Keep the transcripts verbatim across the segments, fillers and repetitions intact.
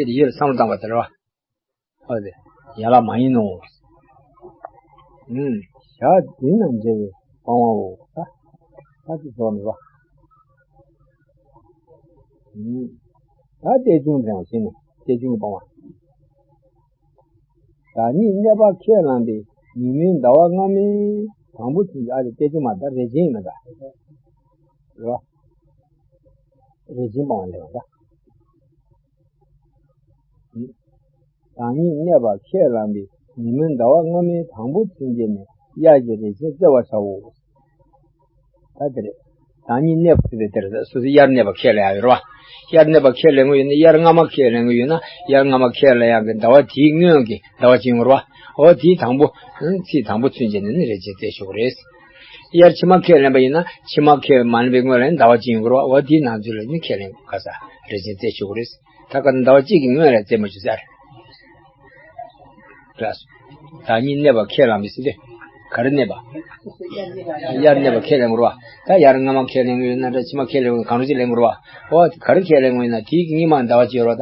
དེ་ཡོད་བསམ་བློ་བཏང་བ་དེ་རེད་བ། ཨོ་དེ། ཡན་ལག་མ་ཡིན་ནོ། ཨུམ། ཞག་བདུན་ན་འབྲེལ་བའི་སྤང་བའོ། ད། ད་ཅི་ཟོ་ནི་བ། ཨུམ། ད་གཏད་བྱུང་དང་ཞེས་ནས་གཏད་བྱུང་གི་སྤང་བ། བདག་ཉིད་གནས་པ་ཁས་བླངས་པའི་ཉིན་མོའི་ཟླ་བ་སྔ་མའི་དང་པོ་ཚུན་ཆད། ཨ་རེ་གཏད་བྱུང་མ་ད་རེ་ཆེན་ཡིན་ན་ད། རེ་བ། རེ་ཆེན་སྤང་བ་ལས་བ་ད། བདག་ཉིད་གནས་པ་ཁས་བླངས་པའི་ཉིན་མོའི་ཟླ་བ་སྔ་མའི་དང་པོ་ཚུན་ཆད་ནས་དབྱར་གྱི་རེ་ཆེན་བཙལ་བར་བྱའོ། ད་དེ་རེད། བདག་ཉིད་གནས་པ་ཟེར་དེ་དེ་རེད། སོ་སོ་དབྱར་གནས་པ་ཁས་ལེན་ཡག་ཡོད་རེད་བ། དབྱར་གནས་པ་ཁས་ལེན་གྱི་ཡོད་ན། དབྱར་སྔ་མ་ཁས་ལེན་གྱི་ཡོད་ན། དབྱར་སྔ་མ་ཁས་ལེན་ཡག་གི་ཟླ་བ་དེའི་སྔོན་གྱི་ཟླ་བ་གཅིག་ཡོང་རེད་བ། འོ་དེའི་དང་པོ། ཚེས་དང་པོ་ཚུན་ཆད་ནས་ནི་རེ་ཆེན་བཙལ་ཆོག་གི་རེད། དབྱར་ཕྱི་མ་ཁས་ལེན་པ་ཡིན་ན། ཕྱི་མ་ཁས་མ་ལེན་པའི་སྔོན་ལ་ནི་ཟླ་བ་གཅིག་ཡོང་གི་རེད་བ། འོ་དེའི་ནང་ཚུད་ལ་ནི་ཁས་ལེན་ག་ས་རེ་ཆེན་བཙལ་ཆོག་གི་རེད། ད་ག་ནི་ཟླ་བ་གཅིག་གི་སྔོན་ལ་བཙལ་མ་བཅུག་ཟེར། ལགས་སོ། བདག་ཉིད་གནས་པ་ཁས་བླངས་པའི་ཟེར་དུས། ག་རེ་གནས་པ། དབྱར་གནས་པ་ཁས་ལེན་དགོས་རེད་བ། ད་དབྱར་སྔ་མ་ཁས་ལེན་དགོས་ཡོད་ན་འདྲ། ཕྱི་མ་ཁས་ལེན་དགོས་ན་གང་རུང་ཅིག་ལེན་དགོས་རེད་བ། འོ་ག་རེ་ཁས་ལེན་དགོས་ཡིན་ན། དེའི་གི་སྔོན་མ་ཟླ་བ་གཅིག་ཡོད་རེད་བ་ད།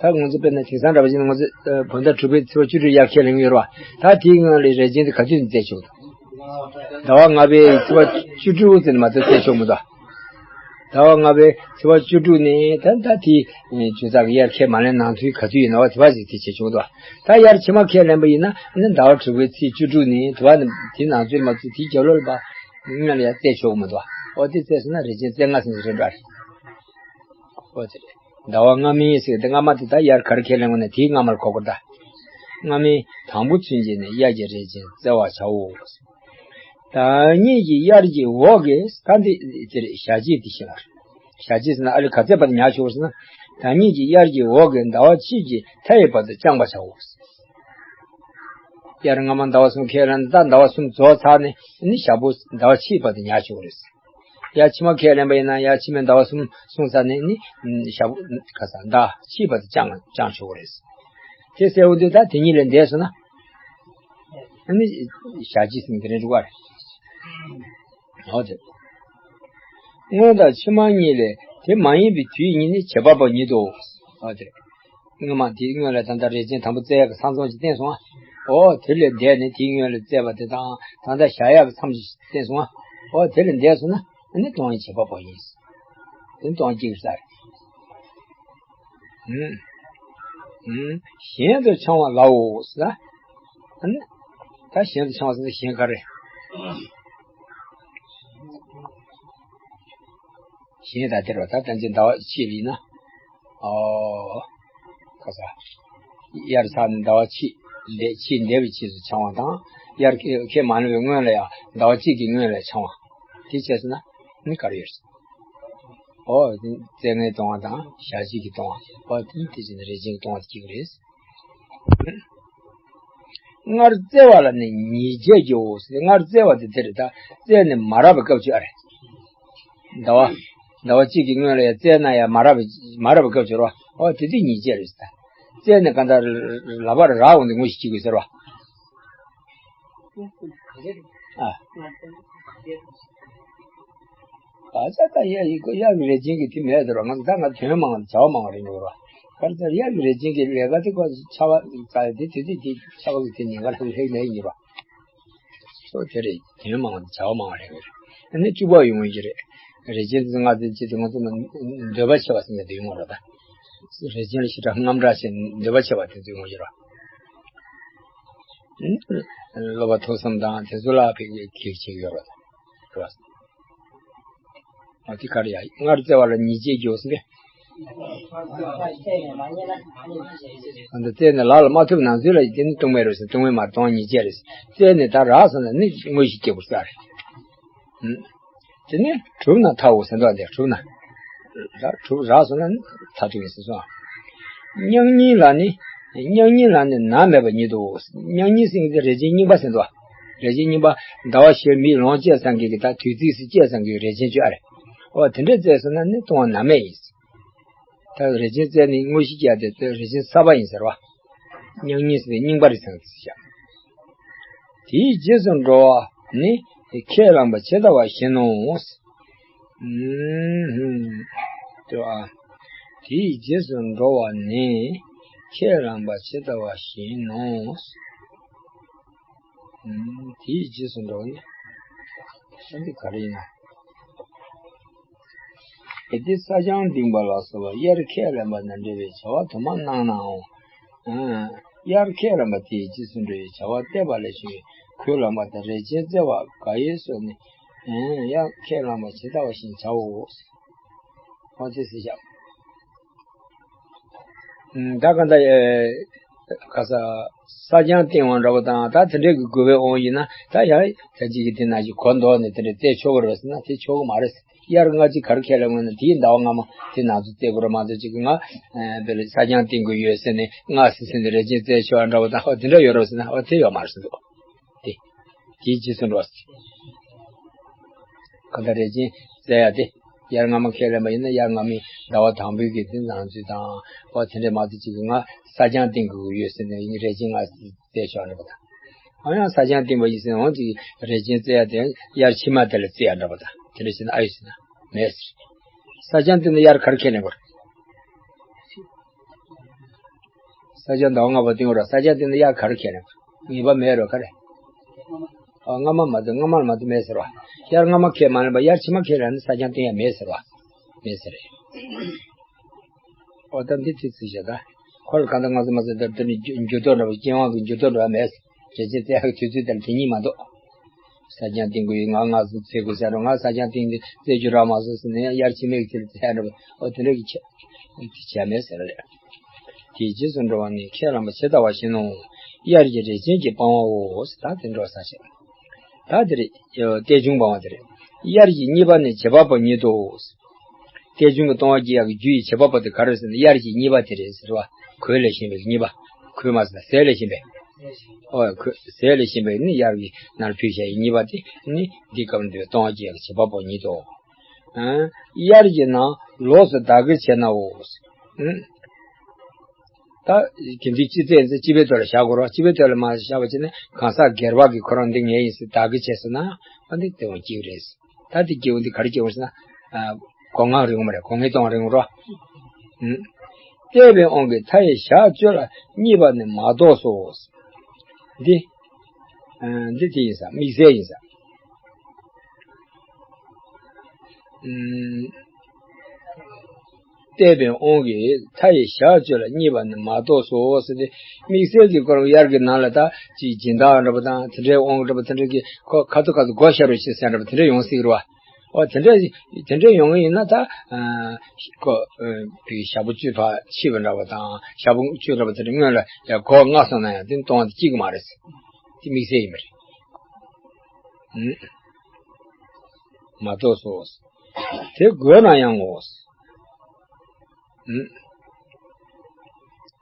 ད་ང་ཚོ་དཔེར་ན་དེང་སང་འདྲ་པོ་ཅིག་ན་ང་ཚོ་བོད་ཟླ་དྲུག་པའི་ཚེས་པ་བཅུ་དྲུག་དབྱར་ཁས་ལེན་གྱི་ཡོད་རེད་བ། ད་དེའི་སྔོན་ལ་རེ་ཆེན་དེ་ག་དུས་ནས་བཙལ་ཆོག་ད། ཟླ་བ་ལྔ་པའི་ཚེས་པ་བཅུ་དྲུག་ཙམ་ནས་མ་གཏོགས་བཙལ་ཆོག་མི་འདུག་ཟླ་བ་ལྔ་པའི་ཚེས་པ་བཅུ་དྲུག་ནས་ད་ད་དེ་ཇོ་བདག་གི་དབྱར་ཁས་མ་ལེན་ནང་དུས་ག་དུས་ཡིན་ན་བ། དེ་བ་ཞིག་དེ་བྱེད་ཆོག་འདུག་ད་དབྱར་ཕྱི་མ་ཁས་ལེན་པ་ཡིན་ན་ནི་ཟླ་བ་དྲུག་པའི་ཚེས་བཅུ་དྲུག་ནས་དེ་བ་ནི་དེ་ནང་ཚུད་མ་ཚུད་དེའི་རྒྱབ་ལོགས་ལ་བ་སྔོན་ལ་ཡང་བཙལ་ཆོག་མི་འདུག་འོ་དེ་བཙལ་སོང་ན་རེ་ཆེན་བཙལ་སྔ་ཟིན་གྱི་རེད་འདྲ་རེད། འོ་དེ་རེད། ཟླ་བ་སྔ་མའི་ཟེར་དེ་སྔ་མ་དེ་ད་དབྱར་ག་རེ་ཁས་ལེན་དགོས་ན་དེའི་སྔ་མར་གོ་དགོས་ད། སྔ་མའི་དང་པོ་ཚུན་ཆད་ནས་དབྱར་གྱི་རེ་ཆེན་བཙལ་བར་བྱའོ། བདག་ཉིད་ཀྱི་དབྱར་གྱི་འོག་གི་ད་འདི་དེ་རེད། ཞག་གཅིག་དེ་ཤེས་པར། ཞག་གཅིག་ཟེར་ན་ཨ་ལེ་ག་ཚད་བར་དུ་ཉར་ཆོག་ཟེར་ན། བདག་ཉིད་ཀྱི་དབྱར་གྱི་འོག་གི་ཟླ་བ་ཕྱེད་ཀྱི་མཐའ་ཡི་བར་དུ་བརྐྱང་བར་བྱའོ། དབྱར་སྔ་མ་ཟླ་བ་གསུམ་ཁས་ལེན། ད་ཟླ་བ་གསུམ་རྫོགས་ཚར་ནས་ནི་ཞག་པོ་ཟླ་བ་ཕྱེད་བར་དུ་ཉར་ཆོག་རེད། དབྱར་ཕྱི་མ་ཁས་ལེན་པ་ཡིན་ན་དབྱར་ཕྱི་མའི་ཟླ་བ་གསུམ་སོང་ཚར་ནས་ནི་ཞག་པོ་ག་ས་ཟླ་ཕྱེད་བར་དུ་བརྐྱང་བརྐྱང་ཆོག་རེད། དེ་ཟེར་འོང་དུས་ད་དེ་གཉིས་ལས་འདས་སོང་ན། ཨ་ནི་ཞག་གཅིག་ཟིན་དེ་རིང་འགྲོ་ག་རེད། འོ་དེ། སྔོན་དང་ཕྱི་མ་གཉིས་ལས་དེ་མ་ཡིན་པའི་དུས་གཉིས་ནི་བྱེད་པ་པོ་ཉིད་དོ། འོ་དེ། སྔོན་མ་དེའི་སྔོན་ལ་ད་ལྟ་རེ་ཆེན་དང་པོ་བཙལ་ཡག་གི་ས་མཚམས་ཅིག་བསྟན་སོང་ང་། འོ་དེ་ལས་འདས་ནས་དེའི་སྔོན་ལ་བཙལ་བ་དེ་དང་ད་ལྟ་བཞག་ཡག་གི་མཚམས་ཅིག་བསྟན་སོང་ང་། འོ་དེ་ལས་འདས་སོང་ན་ཨ་ནི་སྟོང་ཉིད་བྱེད་པ་པོ་ཡིན། དེ་སྟོང་གཅིག་ས་རེད། ཨུམ། ཨུམ། གཞན་དུ་འཆང་བ་ལའོ་ཟེར། ཨ་ནི། ད་གཞན་དུ་འཆང་བ་ཟེར་ན་གཞན་ག་རེ། གཞན་ད་དེར་བ་ད་ལྟ་འཛིན་ཟླ་བ་ཕྱེད་ལ་ཡིན་ན། ཨོ། ག་ས། དབྱར་ཚར་ནས་ཟླ་བ་ཕྱེད་འདས། ཕྱེད་འདས་པའི་རྗེས་སུ་འཆང་བ་དང་། དབྱར་ཁས་མ་ལེན་པའི་སྔོན་ལ་ཡང་ཟླ་བ་གཅིག་གི་སྔོན་ལ་འཆང་བ། དེ་བྱས་སོང་ན་ནི་ག་རེ་ཡོད་རེད། ཨོ། བཙལ་ལྔའི་ལྟུང་བ་དང་ཞག་གཅིག་གི་ལྟུང་བ། ཨོ་དེ་ནི་དེ་བཞིན་རེ་ཆེན་གྱི་ལྟུང་བ་དེ་གཅིག་རེད། སྔར་བཙལ་བ་ལ་ནི་ཉེས་བྱས་ཀྱིའོ་ཟེར། སྔར་བཙལ་བ་དེ་དེ་རེད་ད། བཙལ་ནས་མ་རག་པའི་སྐབས་ཅིག་ཨ་རེད། ཟླ་བ། ཟླ་བ་གཅིག་གི་སྔོན་ལ་ཡང་བཙལ་ན་ཡང་མ་རག་པའི་མ་རག་པའི་སྐབས་ཅིག་རེད་བ། ཨོ་དེ་དུས་ཉེས་བྱས་རེད་ཟེར་ད། བཙལ་ནས་གང་ལྟར་ལག་པར་རག་འོང་དུས་ངོ་ཤེས་ཀྱི་དགོས་ཟེར་བ། ཨ། ག་ས་ད་ཡ་ཡི་གོ་ཡ་གི་རེ་ཆེན་གྱི་དེ་མེད་དོ་ར། ང་ཚོ་ད་ང་དོན་མང་བ་བྱ་བ་མང་བ་རེད་འགྲོ་ར། ག་རེ་ད་ཡ་གི་རེ་ཆེན་གྱི་ལས་ཀ་དེ་ཁོ་ཆ་བ་ཙ་ཡ་དེ་དེ་དེ་དེ་ཆ་བ་གི་དེ་ཉེན་ཁ་ལྷག་ལྷག་ལས་ཡིན་ར། སོ་དེ་རེད། དོན་མང་བ་བྱ་བ་མང་བ་རེད། ཨ་ནི་བཅུ་པ་ཡོང་གི་རེད། རེ་ཆེན་དེ་ང་ཚོ་ཅི་དེ་ང་ཚོ་ལ་འདོད་པ་ཆེ་བ་ཟེར་ནས་དེ་ཡོང་བ་ར་ད། རེ་ཆེན་ལ་ཞེ་དྲག་རྔམ་དྲག་བྱས་ནས་འདོད་པ་ཆེ་བ་དེ་ཚོ་ཡོང་གི་ར། བློ་བ་ཐུགས་བསམ་དང་དེ་ཚོ་ལ་ཕན་གྱི་ཁྱེད་ཀྱི་ཡོད་རེད། ཨ་དེ་ག་རེ་ཡ། སྔར་བཙལ་བ་ལ་ཉེས་བྱས་ཀྱིའོ་ཟེར་གི། ཨ་ད་བཙལ་ནས་ལག་ལ་མ་ཐུབ་ནང་ཚུལ་ལ་དེ་ནི་ལྟུང་བའི་རེད་ཟེར། ལྟུང་བའི་མ་ལྟུང་བ་ཉེས་བྱས་རེད་ཟེར། བཙལ་ནས་ད་རག་སོང་ན་ནི་དངོས་གཞི་སྐྱེ་དགོས་ས་རེད། དེ་ནས་གྲུབ་ན་མཐའོ་ཟེར་འདུག་སྟེ། གྲུབ་ན། ར་གྲུབ་རག་སོང་ན་མཐའ་གྲུབ་ཡིན་ཟེར་སོང་། མྱ་ངན་ལ་ནི། མྱ་ངན་ལ་ནི་ནམ་མེད་པ་ཉིད་དོ། མྱ་ངན་ཟེར་མཁན་དེ་རེ་ཆེན་རྙིང་པ་ཟེར་འདུག་རེ་ཆེན་རྙིང་པ། ཟླ་བ་བཞིར་མིའི་ལོངས་སྤྱད་ཙམ་གྱི་གི་ད་དུས་ཚིགས་སུ་སྤྱད་ཙམ་གྱི་རེ་ཆེན་བཅོས་ཨ་རེད། འོ་དེ་འདྲས་བཙལ་སོང་ན་ནི་ལྟུང་བ་ནམ་མེད་ཡིན། ད་རེ་ཆེན་བཙལ་ནི་དངོས་གཞི་སྐྱེ་དེ་དེ་རེ་ཆེན་གསར་པ་ཡིན་ཟེར་བ། མྱ་ངན་ཟེར་བའི་རྙིང་པ་རེད་ཟེར་ན་ཟེར་བཞག་དེའི་རྗེས་སུ་འགྲོ་བ་ནི་ཁས་བླངས་པ་ཇི་ལྟ་བ་བཞིན་ནོ། ཨུམ། དེ་བ། དེའི་རྗེས་སུ་འགྲོ་བ་ནི། ཁས་བླངས་པ་ཇི་ལྟ་བ་བཞིན་ནོ། ཨུམ། དེའི་རྗེས་སུ་འགྲོ་བ་ནི། ས་འདི་ག་རེ་ཡིན་ན། གལ་ཏེ་སྲ་བརྐྱང་བཏིང་པ་ལ་སོགས་པ་དབྱར་ཁས་ལེན་པ་དང་འབྲེལ་བའི་བྱ་བ་དུ་མ་གནང་ནའང་། ཨ། དབྱར་ཁས་ལེན་པ་དེའི་རྗེས་སུ་འགྲོ་བའི་བྱ་བ་གཏད་པ་ལས་བྱུང་བའི་གོས་ལེན་པ་དང་རས་ཆེན་བཙལ་བ་འགའ་ཡི་སོགས་ནི། ཨ། དབྱར་ཁས་ལེན་པ་ཇི་ལྟ་བ་བཞིན་བྱའོ། འོ་དེ་ཟེར་བཞག་ཨ། ད་ག་འདྲ། ཨེ། ག་ས། སྲ་བརྐྱང་བཏིང་བ་འདྲ་པོ་དང་ད་དེ་འདྲའི་གི་དགོས་པའི་དབང་ཡིན་ན་ད་ཡང་ད་ཅིག་གི་དེ་ན་ཅིག་གོ་མདོག་ནས་དེ་འདྲ་བཙལ་ཆོག་གི་རེད་ཟེར་ན་དེ་ཆོག་གི་མ་རེད། དབྱར་སྔ་ཕྱི་ག་རེ་ཁས་ལེན་དགོས་ན་དེའི་ཟླ་བ་སྔ་མ་དེ་ནང་ཚུད་བཙལ་དགོས་རེད་མ་གཏོགས་ཅིག་གི་ང་། ཨེ། དཔེ་ལ་སྲ་བརྐྱང་བཏིང་དགོས་ཡོད་ཟེར་ནས་སྔ་སེ་སེ་ནས་རས་ཆེན་བཙལ་ཆོག་འདྲ་པོ་དང་ཨོ་དེ་འདྲ་ཡོད་རེད་ཟེར་ན་ཨོ་དེ་ཡོད་མ་རེད་ཟེར་འདུག་དེ། དེའི་རྗེས་སུ་འགྲོ། གང་ལྟར་རས་ཆེན་བཙལ་ཡ་དེ། དབྱར་སྔ་མ་ཁས་ལེན་པ་ཡིན་ན་དབྱར་སྔ་མའི་ཟླ་བ་དང་པོའི་གི་དེ་ནང་ཚུད་དང་། ཨོ་དེ་འདྲའི་མ་གཏོགས་ཅིག་གི་ང་སྲ་བརྐྱང་བཏིང་དགོས་ཀྱི་ཡོད་ཟེར་ནས་རས་ཆེན་ང་བཙལ་ཆོག་འདྲ་པོ་དང་། ཨ་ཡང་སྲ་བརྐྱང་བཏིང་པ་ཡིན་ཟེར་ན་འོང་ཅིག་རས་ཆེན་བཙལ་ཡ་དེ་དབྱར་ཕྱི་མ་དེ་ལ་བཙལ་ཡ་འདྲ་པོ་དང་དེ་འདྲ་བྱས་ན་ཨ་ཡོད་ཟེར་ན་མེད་ཟེར། སྲ་བརྐྱང་བཏིང་ན་དབྱར་ག་རེ་ཁས་ལེན་དགོས་རེད། སྲ་བརྐྱང་ཟླ་བ་ལྔ་པ་བཏིང་དགོས་རེད། སྲ་བརྐྱང་བཏིང་ན་དབྱར་ག་རེ་ཁས་ལེན་དགོས་རེད། ངེས་པ་མེད་རོ་ག་རེ། ཨ། སྔ་མ་མ་གཏོགས་སྔ་མ་ལ་མ་གཏོགས་མེད་ཟེར་བ། དབྱར་སྔ་མ་ཁས་མ་ལེན་པ་དབྱར་ཕྱི་མ་ཁས་ལེན་ན་སྲ་བརྐྱང་བཏིང་ཡ་མེད་ཟེར་བ། མེད་ཟེར་རེད། ཨོ་ད་འདི་ཚིག་ཚིག་བྱས་ད། ཁོ་ལ་གང་ལྟར་ང་ཚོ་མ་ཟེར་ད་དེ་ནི་འགྱུར་ལྡོག་འདྲ་བ་རྐྱེན་དབང་གི་འགྱུར་ལྡོག་འདྲ་བ་མེད། རེ་ཆེ་བཙལ་ཡག་གི་དུས་ཚོད་དེར་དེ་གཉིས་མ་གཏོགས། སྲ་བརྐྱང་བཏིང་དགོས་ཡོད་ང་ང་ཚོ་བཙལ་དགོས་ཟེར་རོ་ང་སྲ་བརྐྱང་བཏིང་དེ་བཙལ་རྒྱུ་རག་མ་སོང་ཟེར་ནས་ཡང་དབྱར་ཕྱི་མའི་ཚེ་ལ་བཙལ་ཡག་འདྲ་བ་ཨོ་དེ་འདྲ་གི་ཆ་དེ་བྱས་མེད་ཟེར་རེད། དེའི་རྗེས་སུ་འགྲོ་བ་ནི་ཁས་བླངས་པ་ཇི་ལྟ་བ་བཞིན་ནོ། དབྱར་གྱི་རས་ཆེན་གྱིས་སྤང་བའོ། ད་དེ་འགྲོ་ས་ཞེས། ད་དེ་རེད། ཨ། རྟེན་འབྱུང་སྤང་བ་དེ་རེད། དབྱར་གྱི་གཉིས་པ་ནི་བྱེད་པ་པོ་ཉིད་དོ། རྟེན་འབྱུང་གི་ལྟུང་བ་སྐྱེ་ཡག་གི་རྒྱུ་ཡི་བྱེད་པ་པོ་དེ་ག་རེ་ཟེར་ན་དབྱར་གྱི་གཉིས་པ་དེ་རེད་ཟེར་བ། གོས་ལས་གཞན་པའི་གཉིས་པ། གོས་མ་ཟེར་ན་ཟས་ལས་གཞན་པའི། ཨོ་གོས་ཟས་ལས་གཞན་པའི་ནི་དབྱར་གྱི་ནར་ཕུལ་བྱ་ཡི་གཉིས་པ་དེ་ནི་འདི་སྐབས་འདི་ལྟུང་བ་སྐྱེ་ཡག་གི་བྱེད་པ་པོ་ཉིད་དོ། ཨ། དབྱར་གྱི་ནང་ལོགས་སུ་བདག་གིར་བྱེད་ནའོ། ཨ། ད་དགེ་འདུན་སྤྱི་རྫས་ཟེར་སྤྱི་པའི་ཐོག་ལ་བཞག་དགོས་རོགས། སྤྱི་པའི་ཐོག་ལ་མ་བཞག་པ་བྱས་ན་གང་ཟག་སྒེར་པ་གིས་ཁོ་རང་འདི་ངའི་ཡིན་ཟེར་བདག་གིར་བྱས་སོང་ན་ཨ་འདི་དེ་འོང་སྐྱིད་རེད། ད་དེ་སྐྱིད་འོང་འདི་ག་རེ་སྐྱིད་འོང་ཟེར་ན། ཨ། སྒོ་ང་རིང་པོ་མ་རེད། སྒོ་ངའི་ལྟུང་བ་རིང་པོ་རོ། ཨུམ། བལྟས་པའི་དབང་གིས་མཐའ་ཡས་ཞག་བཅུ་ལ་གཉིས་པ་ནི་མ་གཏོགས་སོ། འདི། ཨ། འདི་དེ་ཡིན་ས་དམིགས་བསལ་ཡིན་ས། ཨུམ། བལྟས་པའི་དབང་གིས་མཐའ་ཡས་ཞག་བཅུ་ལ་གཉིས་པ་ནི་མ་གཏོགས་སོ་ཟེར་ཏེ། དམིགས་བསལ་གྱི་སྐོར་དབྱར་གྱི་ནང་ལ་ད་ཅིག་སྦྱིན་བདག་འདྲ་པོ་དང་དེ་འདྲའི་དབང་འདྲ་པོ་དེ་འདྲ་གི་ཁོ་ཁ་ཐུག་ཁ་ཐུག་སྒོ་ཕྱེ་རོགས་བྱེད་ཟེར་འདྲ་པོ་དེ་འདྲ་ཡོང་སྲིད་རེད་བ། ཨོ་དེ་འདྲ་དེ་འདྲ་ཡོང་གི་ཡིན་ན་ད། ཨ། ཁོ། ཨ། བའི་ཞག་པོ་བཅུ་ཕར་ཕྱིན་པ་འདྲ་པོ་དང་ཞག་པོ་བཅུ་འདྲ་པོ་དེ་འདྲ་སྔོན་ལ་ཡང་སྒོ་ང་སོང་ན་ཡང་དེ་ལྟུང་བ་དེ་སྐྱིད་གི་མ་རེད། དེ་དམིགས་བསལ་ཡིན་པ་རེད། ཨུམ། མ་གཏོགས་སོ། དེ་དགོས་ན་ཡང་ངོ་། ཨུམ།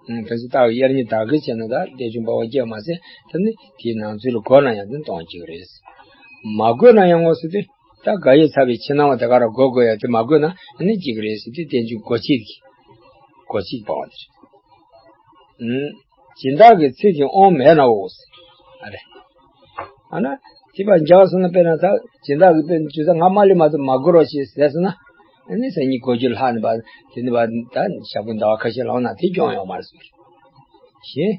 ཨུམ། ཕལ་ཆེར་རྟགས་དབྱར་གཉིས་བདག་གིར་བྱས་ན་ད་རྟེན་འབྱུང་སྤང་བ་སྐྱེ་བ་མ་ཟད་དེ་ནི་དེའི་ནང་ཚུད་ལ་དགོས་ན་ཡང་དེ་ལྟུང་བ་སྐྱེ་གི་རེད། མ་དགོས་ན་ཡང་ངོ་ཟེར་དུས་ད་ག་ཡི་ཚ་བའི་ཕྱི་ནང་བ་དེ་ག་ར་དགོས་དགོས་ཡ་དེ་མ་དགོས་ན་ནི་སྐྱེ་གི་རེད་ཟེར་དུས་རྟེན་འབྱུང་སྒོ་ཕྱེ་གི། སྒོ་ཕྱེ་སྤང་བ་དེ་རེད། ཨུམ། སྦྱིན་བདག་གི་ཚིག་གི་དབང་མེད་ནའོ། ཨ་རེ། ཨ་ན། དེ་བ་འཇགས་སོང་ན་དཔེར་ན་ད་སྦྱིན་བདག་གི་དཔེར་ན་ཇུས་ད་ང་མ་ལེ་མ་ཐུབ་མ་དགོས་རོགས་ཞེས་ཟེར་སོང་ན། ཨ་ནི་སང་ཉིན་དགོས་རྒྱུ་ལྷག་ནས་པ། དེ་ནི་པ་ད་ཞག་པོ་ཟླ་བ་ཁ་ཤས་ལོངས་ན་དེ་སྐྱོན་ཡོང་མ་རེད་གསུངས། ཞེས།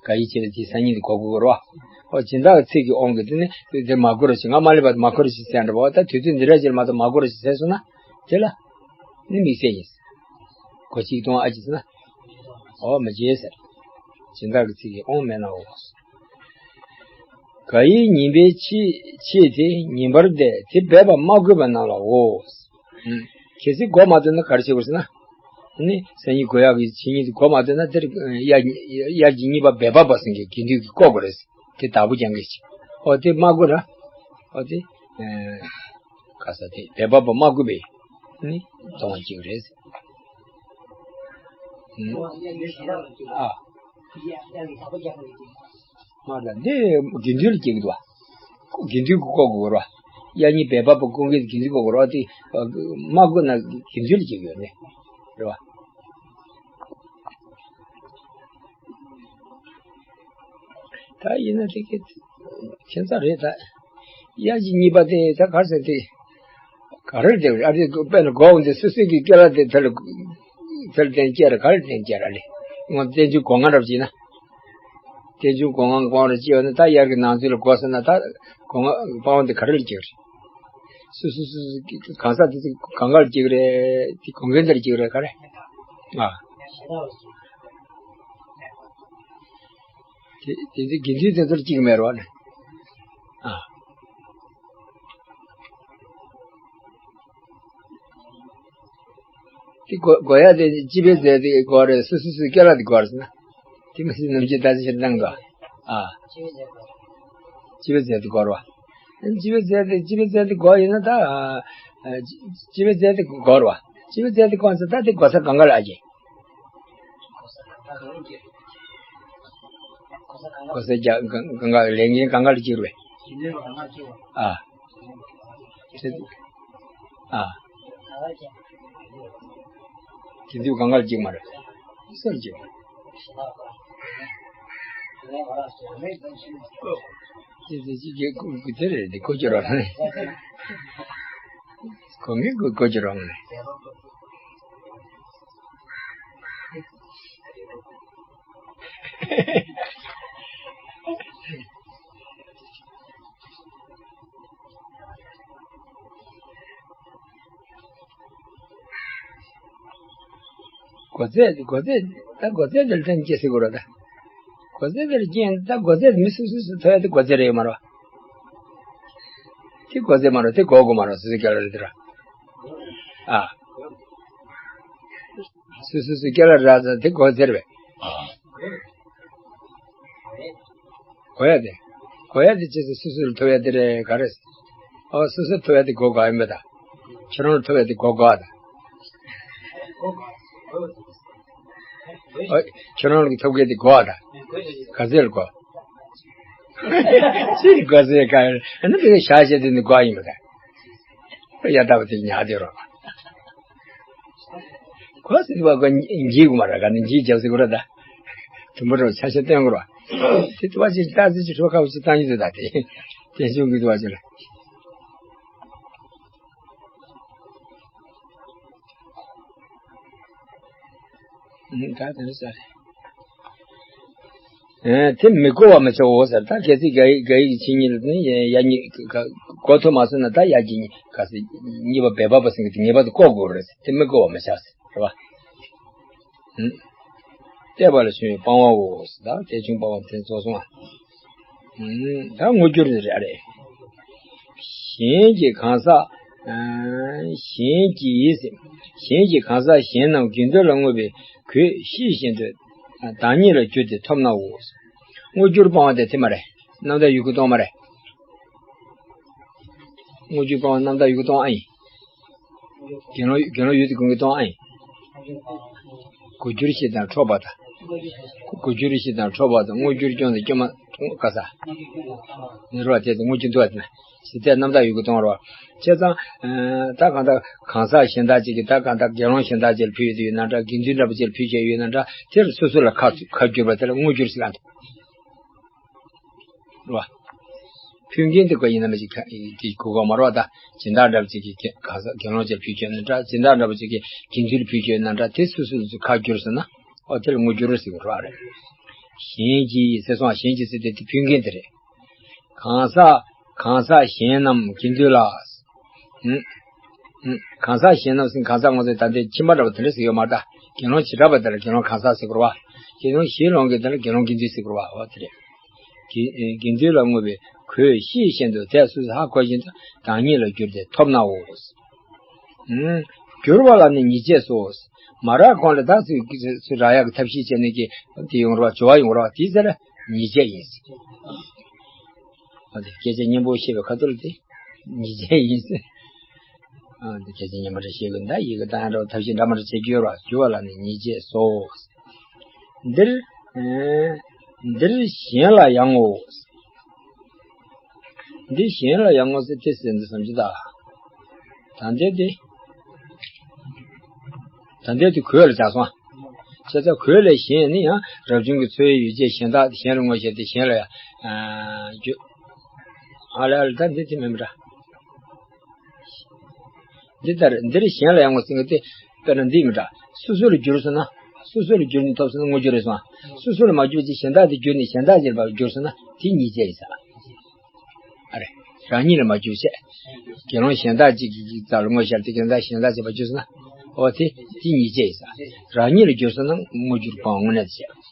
ག་ཡི་ཆེད་དུ་དེ་སང་ཉིན་དུ་གོ་དགོས་རོ། ཨོ་སྦྱིན་བདག་གི་ཚིག་གི་དབང་གིས་དེ་ནི་དེ་མ་དགོས་རོགས་ཞེས་ང་མ་ལེ་མ་ཐུབ་མ་དགོས་རོགས་ཞེས་ཟེར་འདྲ་པོ་ད་དུས་ཚོད་འདི་འདྲ་ཅིག་ལ་མ་ཐུབ་མ་དགོས་རོགས་ཞེས་ཟེར་སོང་ན། དེ་ལ། ནི་དམིགས་བསལ་ཡིན། གོ་གཅིག་སྟོང་ཨ་ཅི་ཟེར་ན། འོ་མ་བྱེད་ཟེར། སྦྱིན་བདག་གི་ཚིག་གི་དབང་མེད་ནའོ། ག་ཡི་ཉིན་པའི་ཕྱེད་ཕྱེད་དེ་ཉིན་པར་འདས་དེ་འབད་པ་མ་དགོས་པ་རྣམས་ལའོ། ཨུམ། གལ་སྲིད་གོ་མ་ཐོན་ན་ག་རེ་བྱེད་དགོས་ཟེར་ན། ནི་སང་ཉིན་གོ་ཡག་གི་ཕྱི་ཉིན་དེ་གོ་མ་ཐོན་ན་དེར་དབྱར་དབྱར་གྱི་གཉིས་པ་འབད་པ་པ་ཟེར་མཁན་དགེ་འདུན་གྱིས་བཀོད་དགོས་རེད། དེ་བདག་པོ་རྐྱང་གིས་བྱེད། འོ་དེ་མ་དགོས་ན། འོ་དེ། ཨ། ག་ས་དེ་འབད་པ་པོ་མ་དགོས་པས་ནི་གཏོང་བ་གཅིག་རེད། ཨ། མ་ད་འདི་དགེ་འདུན་ལ་སྐྱེ་གི་འདུག་བ། དགེ་འདུན་གྱི་ལྐོག་གི་བོར་བ། དབྱར་གཉིས་འབད་པ་པོ་ཀུན་དགའི་དགེ་འདུན་གྱི་ལྐོག་གི་བོར་བ་དེ། མ་དགོས་ན་དགེ་འདུན་ལ་སྐྱེ་གི་ཡོད་ནི། རེད་བ། ད་ཡིན་ན་དེ་ཁྱད་མཚར་རེད་ད། དབྱར་གྱི་གཉིས་པ་དེ་ད་གར་ཟེར་དེ། ག་རེ་རེད་ཨ་རེ་དཔེར་ན་གོ་འོང་དེ་སོ་སོའི་གི་སྐེ་ལ་དེ་དེ་ལ། ཚུལ་བསྟན་སྐྱེ་ར་ག་རེ་བསྟན་སྐྱེ་ར་ལས། སྔོན་བསྟན་བཅོས་སྒོ་ལྔ་འདྲ་བྱས་ན། བསྟན་བཅོས་སྒོ་ལྔ་སྤང་བར་བྱས་པ་ནི་ད་དབྱར་གྱི་ནང་ཚུལ་ལ་གོ་ཟེར་ན་ད་སྒོ་ལྔ་སྤང་བ་འདི་ག་རེ་ལ་སྐྱེ་རེད། སོ་སོ་སོ་སོ་གང་ཟག་དེ་ཚོ་གང་ག་ལ་སྐྱེ་གི་རེད། དེ་གོ་མཁན་དེར་སྐྱེ་གི་རེད་ག་རེ། ཨ། དེ་དེ་ཚོ་དགེ་འདུན་དེ་ཚོར་སྐྱེ་གི་མེད་རོགས་ནི། ཨ། དེ་གོ་གོ་ཡ་དེ་སྤྱི་པའི་རྫས་དེ་གོ་རེད། སོ་སོ་སོའི་སྐྱེ་ལ་དེ་གོ་རེད་ཟེར་ན། དེ་མི་སྲིད་ནམ་རྒྱུན་ད་ཅི་ཕྱིར་བཏང་དོ། ཨ། སྤྱི་པའི་རྫས་དེ་གོ་རོ། སྤྱི་པའི་རྫས་དེ་སྤྱི་པའི་རྫས་དེ་གོ་ཡིན་ན་ད། ཨ། སྤྱི་པའི་རྫས་དེ་གོ་རོ། སྤྱི་པའི་རྫས་དེ་གོ་ཚེ་ད་དེ་གོ་ས་གང་ག་ལ་ཨ་ཀྱེ། གོ་ས་རྒྱ་གང་ག་ལས་ངན་གང་ག་ལ་སྐྱེ་རུ་བས། ཨ། ཨ། དེ་དུས་གང་ག་ལ་སྐྱེ་མ་རེད། སོར་སྐྱེ། དེ་དེ་ཅི་སྐྱེ་དེ་རེད། དེ་གོ་ཅི་རོགས་ནས། གོ་ངེས་གོ་གོ་ཅི་རོགས་ནས། གོ་ཚད་གོ་ཚད་ད་གོ་ཚད་དེར་ཐོན་སྐྱེ་སྲིད་དགོས་ར་ད། གོ་ཚད་དེར་སྐྱེ་ད་གོ་ཚད་མི་སུ་སུ་སུ་ཐོན་ཡ་དེ་གོ་ཚད་རེད་མ་རོ། དེ་གོ་ཚད་མ་རོ། དེ་གོ་དགོས་མ་རོ། སུ་སུ་སྐྱེ་ལ་རེད་དེ་ར། ཨ། སུ་སུ་སུ་སྐྱེ་ལ་ར་ད་དེ་གོ་ཚད་རེད་པས། གོ་ཡ་དེ། གོ་ཡ་དེ་ཅི་སུ་སུ་སུ་ལ་ཐོབ་ཡ་དེ་རེད་ག་རེ། ཨོ་སུ་སུ་ཐོབ་ཡ་དེ་གོ་གོ་ཡིན་པ་ད། ཁྱོད་རང་ལ་ཐོབ་ཡ་དེ་གོ་གོ་ད། ཨོ་ཁྱོད་རང་ལ་ཐོབ་མཁན་དེ་གོ་ད། ག་ཚད་ལ་གོ། ཅི་ག་ཚད་ག་ཨ་ནི་དེ་བཞག་བྱས་དེ་ནི་གོ་ཡིན་པ་ད། ཡ་ད་བ་དེ་ཉག་དེ་རོ། གོ་སྲིད་པ་གོ་འཇིག་གོ་མ་ར་ག་ནི་འཇིག་རྒྱབ་སྲིད་གོ་ར་ད། དུམ་བུ་རོ་ཆ་ཤས་སྟོན་གོ་ར། དེ་དུ་བ་ཅིག་ལྟ་ཟིག་ཅིག་ཧྲོ་ཁ་བ་ཅིག་བཏང་ཡོད་དེ་ད་དེ། དེ་ཤུགས་ཀྱི་དུ་བ་ཅིག་ལ། ད་དེ་འདྲ་ཟེར། ཨེ་དེ་མི་གོ་བ་མི་ཆོག་འོ་ཟེར། ད་གལ་སྲིད་ག་ཡིག་ག་ཡིག་ཕྱི་ཉིད་ལ་ནི་ཡ་གཉིས་གོ་ཐུབ་མ་སོང་ན་ད་ཡ་གི་ག་སྲིད་གཉིས་པ་བེ་བ་པ་ཟེར་གི་དེ་ངེས་པར་དུ་ཀོ་དགོས་རེད། དེ་མི་གོ་བ་མི་ཆགས་ཟེར་རེད་བ། ཨུམ། བལྟས་པ་ལ་བྱུང་བའི་སྤང་བའོ་ཟེར། ད་དེ་བྱུང་སྤང་བ་དེ་རྫོགས་སོང་ཨ། ཨུམ། ད་དངོས་འགྱུར་རེད་རེད། གཞན་གྱི་གང་ཟག་གཞན་གྱིས་གཞན་གྱི་གང་ཟག་གཞན་རྣམས་དགེ་འདུན་ལ་བསྔོས་པའི་གོས་ཤེས་བཞིན་དུ་བདག་ཉིད་ལ་གྱུར་ཏེ་ཐོབ་ནའོ། དངོས་འགྱུར་སྤང་བ་དེ་དེ་མ་རེད། རྣམ་དག་ཡུལ་དགུ་སྟོང་མ་རེད། དངོས་འགྱུར་སྤང་བ་རྣམ་དག་ཡུལ་དགུ་སྟོང་ཨ་ཡིན། དགེ་སློང་དགེ་སློང་ཡུལ་དེ་ཀུན་གྱི་སྟོང་ཨ་ཡིན། གོ་འགྱུར་ཤེས་དང་འཕྲོག་པ་དང་། གོ་འགྱུར་ཤེས་དང་འཕྲོག་པ་དང་། དངོས་འགྱུར་སྐྱོང་དང་སྐྱོ་མ་ག་ས། ནི་རོ་དེ་དང་དངོས་འགྱུར་འདུ་བ་དེ་ན་ཞི་བདེ་རྣམ་དག་ཡུལ་གྱི་སྟོང་རོ། བྱས་ཙང་། ད་གང་ལྟར་གང་ཟག་གཞན་དག་ཅིག་གིས་ད་གང་ལྟར་དགེ་སློང་གཞན་དག་ཅིག་ལ་ཕུལ་ཡོད་དུ་ཡོད་ན་འདྲ། དགེ་འདུན་འདྲ་པོ་ཅིག་ལ་ཕུལ་བྱས་ཡོད་ན་འདྲ། དེར་སོ་སོ་ལ་ཁ་ཁ་བསྒྱུར་བ་དེ་ལ་དངོས་འགྱུར་ཟེར་ག་འདུག་རོ། ཕུལ་མཁན་དེ་ག་ཡིན་ན་མི་ཅིག་དེ་གོ་གོ་མ་རོ། ད་སྦྱིན་བདག་འདྲ་པོ་ཅིག་གིས་གང་ཟག་དགེ་སློང་ཅིག་ལ་ཕུལ་བྱས་ན་འདྲ། སྦྱིན་བདག་འདྲ་པོ་ཅིག་གིས་དགེ་འདུན་ལ་ཕུལ་བྱས་ན་འདྲ། དེ་སོ་སོ་སོ་ཁ་བསྒྱུར་ཟེར་ན། ཨོ་དེ་ལ་དངོས་འགྱུར་ཟེར་གི་རེད་བ། གཞན་གྱིས་ཟེར་སོང་། གཞན་གྱིས་ཟེར་དེ་དེ་ཕུལ་མཁན་དེ་རེད། གང་ཟག་གང་ཟག་གཞན་རྣམས་དགེ་འདུན་ལ། ཨུམ། ཨུམ། གང་ཟག་གཞན་རྣམས་ཟེར་གང་ཟག་ང་ཚོའི་ད་ལྟའི་ཁྱིམ་པ་འདྲ་པོ་དེ་འདྲ་ཟེར་ཡོད་མ་རེད་ད། དགེ་སློང་བྱེ་བྲག་པ་དེ་ལ་དགེ་སློང་གང་ཟག་ཟེར་གི་རེད་བ། དགེ་སློང་གཞན་ལོངས་ཀྱི་དེ་ལ་དགེ་སློང་དགེ་འདུན་ཟེར་གི་རེད་བ། ཨོ་དེ་རེད། དགེ་དགེ་འདུན་ལ་བསྔོས་པའི་གོས་ཤེས་བཞིན་དུ་དེ་སོ་སོས་ཧ་གོ་བཞིན་དུ་བདག་ཉིད་ལ་གྱུར་ཏེ་ཐོབ་ནའོ། ཨུམ། གྱུར་པ་ལ་ནི་ཉེས་བྱས་སོ། མ་རག་གོང་ལ་བདག་སུ་སུ་རག་ཡག་གི་ཐབས་ཤེས་བྱས་ནས་ཀྱི་དེ་ཡོང་རོགས། སྦྱོར་བ་ཡོང་རོགས། དེའི་ཚེ་ལ་ཉེས་བྱས་ཡིན། ཨ་དེ་སྐད་ཆ་སྙན་པོ་བཤད་པའི་ཁ་ཐུག་ལ་དེ་ཉེས་བྱས་ཡིན། ཨ་དེ་སྐད་ཆ་སྙན་པོ་འདྲ་བཤད་དགོས་ད། ཡི་གེ་བཏང་ཡག་འདྲ་པོ་ཐབས་ཤེས་འདྲ་མ་འདྲ་བྱེད་ཀྱི་ཡོད་རོགས། གྱུར་པ་ལ་ནི་ཉེས་བྱས་སོ། འདིར། ཨེ། འདིར་གཞན་ལ་ཡང་ངོ་། འདི་གཞན་ལ་ཡང་ངོ་ཟེར་དེ་ཟེར་འདི་བསམ་གྱི་ད། ད་འདི་དེ། ད་འདི་དེ་གོས་ལ་བྱས་སོང་། བྱས་ཙང་གོས་ལས་གཞན་ནི་ཡང་རབ་བྱུང་གི་འཚོ་བའི་ཡུལ་ཅན་གཞན་དག་དེ་གཞན་ལ་ངོ་ཤེས་ཏེ། གཞན་ལ་ཡང་། ཨ་ལ་ཨ་ལ་ད་འདི་དེ་མིན་པ་འདྲ། འདི་ལྟར་འདིར་གཞན་ལ་ཡང་ངོ་ཟེར་གི་དེ། དཔེར་ན་འདི་མི་འདྲ། སོ་སོ་ལ་བསྒྱུར་སོང་ན། སོ་སོ་ལ་བསྒྱུར་ནས་ཐོབ་སོང་ན་དངོས་བསྒྱུར་རེད་སོང་། སོ་སོ་ལ་མ་བསྒྱུར་ཅིག་གཞན་དག་དེ་བསྒྱུར་ནས་གཞན་དག་ཅིག་ལ་བསྒྱུར་སོང་ན་དེ་ཉིས་བརྒྱ་ཡིན་ས། ཨ་རེ། རང་ཉིད་ལ་མ་བསྒྱུར་བྱས། དགེ་སློང་གཞན་དག་ཅིག་གི་རྩ་ལ་དངོས་ཤར་ཏེ་གཞན་དག་གཞན་དག་ཅིག་ལ་བསྒྱུར་སོང་ན། འོ་དེ་དེ་ཉིས་བརྒྱ་ཡིན་ས། རང་ཉིད་ལ་བསྒྱུར་སོང་ན་དངོས་བསྒྱུར་སྤང་བ་དངོས་གནས་དེ་བྱས།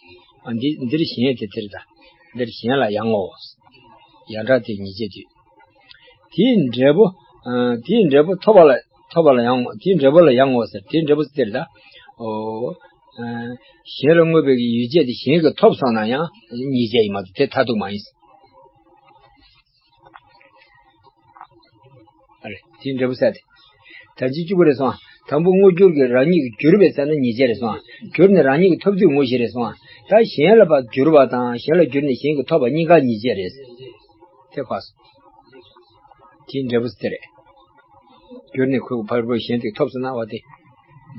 ཨ་འདི་འདིར་གཞན་དེ་དེར་ད། འདིར་གཞན་ལ་ཡང་ངོ་། ཡང་འདྲ་དེ་ཉིས་བརྒྱ་དུས། དེའི་འབྲས་བུ། ཨ་དེའི་འབྲས་བུ་ཐོབ་པ་ལ་ཐོབ་པ་ལ་ཡང་ངོ་། དེའི་འབྲས་བུ་ལ་ཡང་ངོ་ཟེར། དེའི་འབྲས་བུ་སྟེར་ད། ཨོ། ཨ་གཞན་ལ་བསྔོས་པའི་ཡུལ་ཅན་དེ་གཞན་གྱིས་ཐོབ་སོང་ན་ཡང་ཉིས་བརྒྱ་ཡིན་མ་གཏོགས་དེ་མཐར་ཐུག་མ་ཡིན། ཨ་རེ། དེའི་འབྲས་བུ་ཟེར་ཏེ། ད་ཅི་གཅིག་པ་རེད་སོང་། དང་པོ་དངོས་བསྒྱུར་གྱི་རང་ཉིད་ཀྱིས་བསྒྱུར་བས་ཟེར་ན་ཉིས་བརྒྱ་རེད་སོང་། བསྒྱུར་ནས་རང་ཉིད་ཀྱིས་ཐོབ་དུས་ངོ་བཞི་རེད་སོང་། ད་གཞན་ལ་ཕར་བསྒྱུར་བ་དང་གཞན་ལ་བསྒྱུར་ནས་གཞན་གྱིས་ཐོབ་པ་གཉིས་ཀ་ཉིས་བརྒྱ་རེད། དེ་གོ་སོང་། དེའི་འབྲས་བུ་དེ་རེད། བསྒྱུར་ནས་ཁོའི་ཕར་བུ་གཞན་དེ་ཐོབ་སོང་ན་བ་དེ།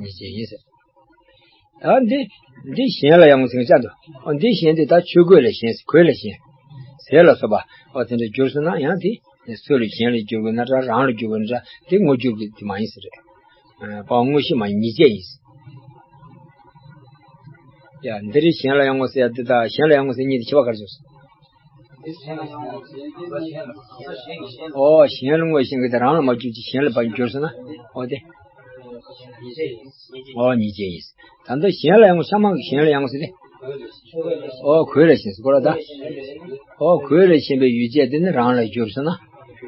ཉིས་བརྒྱ་ཡིན་ཟེར། ད་འདི། འདི་གཞན་ལ་ཡང་ངོ་ཟེར་ཅན་དུ། འོ་འདི་གཞན་དེ་ད་ཆོས་གོས་ལ་གཞན་གོས་ལ་གཞན། ཟས་ལ་སོགས་པ། འོ་དེ་འདྲ་བསྒྱུར་སོང་ན་ཡང་དེ། སུ་ལ་གཞན་ལ་བསྒྱུར་དགོས་ན་འདྲ་རང་ལ་བསྒྱུར་དགོས་ན་འདྲ་དེ་དངོས་བསྒྱུར་གྱི་དེ་མ་ཡིན་ཟེར་རེད། ཨ་དངོས་གཞི་མ་ཡིན་ཉིས་བརྒྱ་ཡིན། ཡ་འདི་རེད། གཞན་ལ་ཡང་ངོ་ཟེར་ཡ་འདི་དང་གཞན་ལ་ཡང་ངོ་ཟེར་གཉིས་དེ་ཁྱད་པར་ག་རེ་བྱུང་སོང་། ཨོ་གཞན་ལ་དངོས་གཞན་གྱི་དེ་རང་ལ་མ་བསྒྱུར་ཅིག་གཞན་ལ་ཕར་བསྒྱུར་སོང་ན། འོ་དེ། ཨོ་ཉིས་བརྒྱ་ཡིན། ད་ལྟ་གཞན་ལ་ཡང་ཤ་མང་གི་གཞན་ལ་ཡང་ཟེར་ཏེ། ཨོ་གོས་ལ་གཞན་ཟེར་གོ་ར་ད། ཨོ་གོས་ལ་གཞན་པའི་ཡུལ་ཅན་དེ་ནི་རང་ལ་བསྒྱུར་སོང་ན།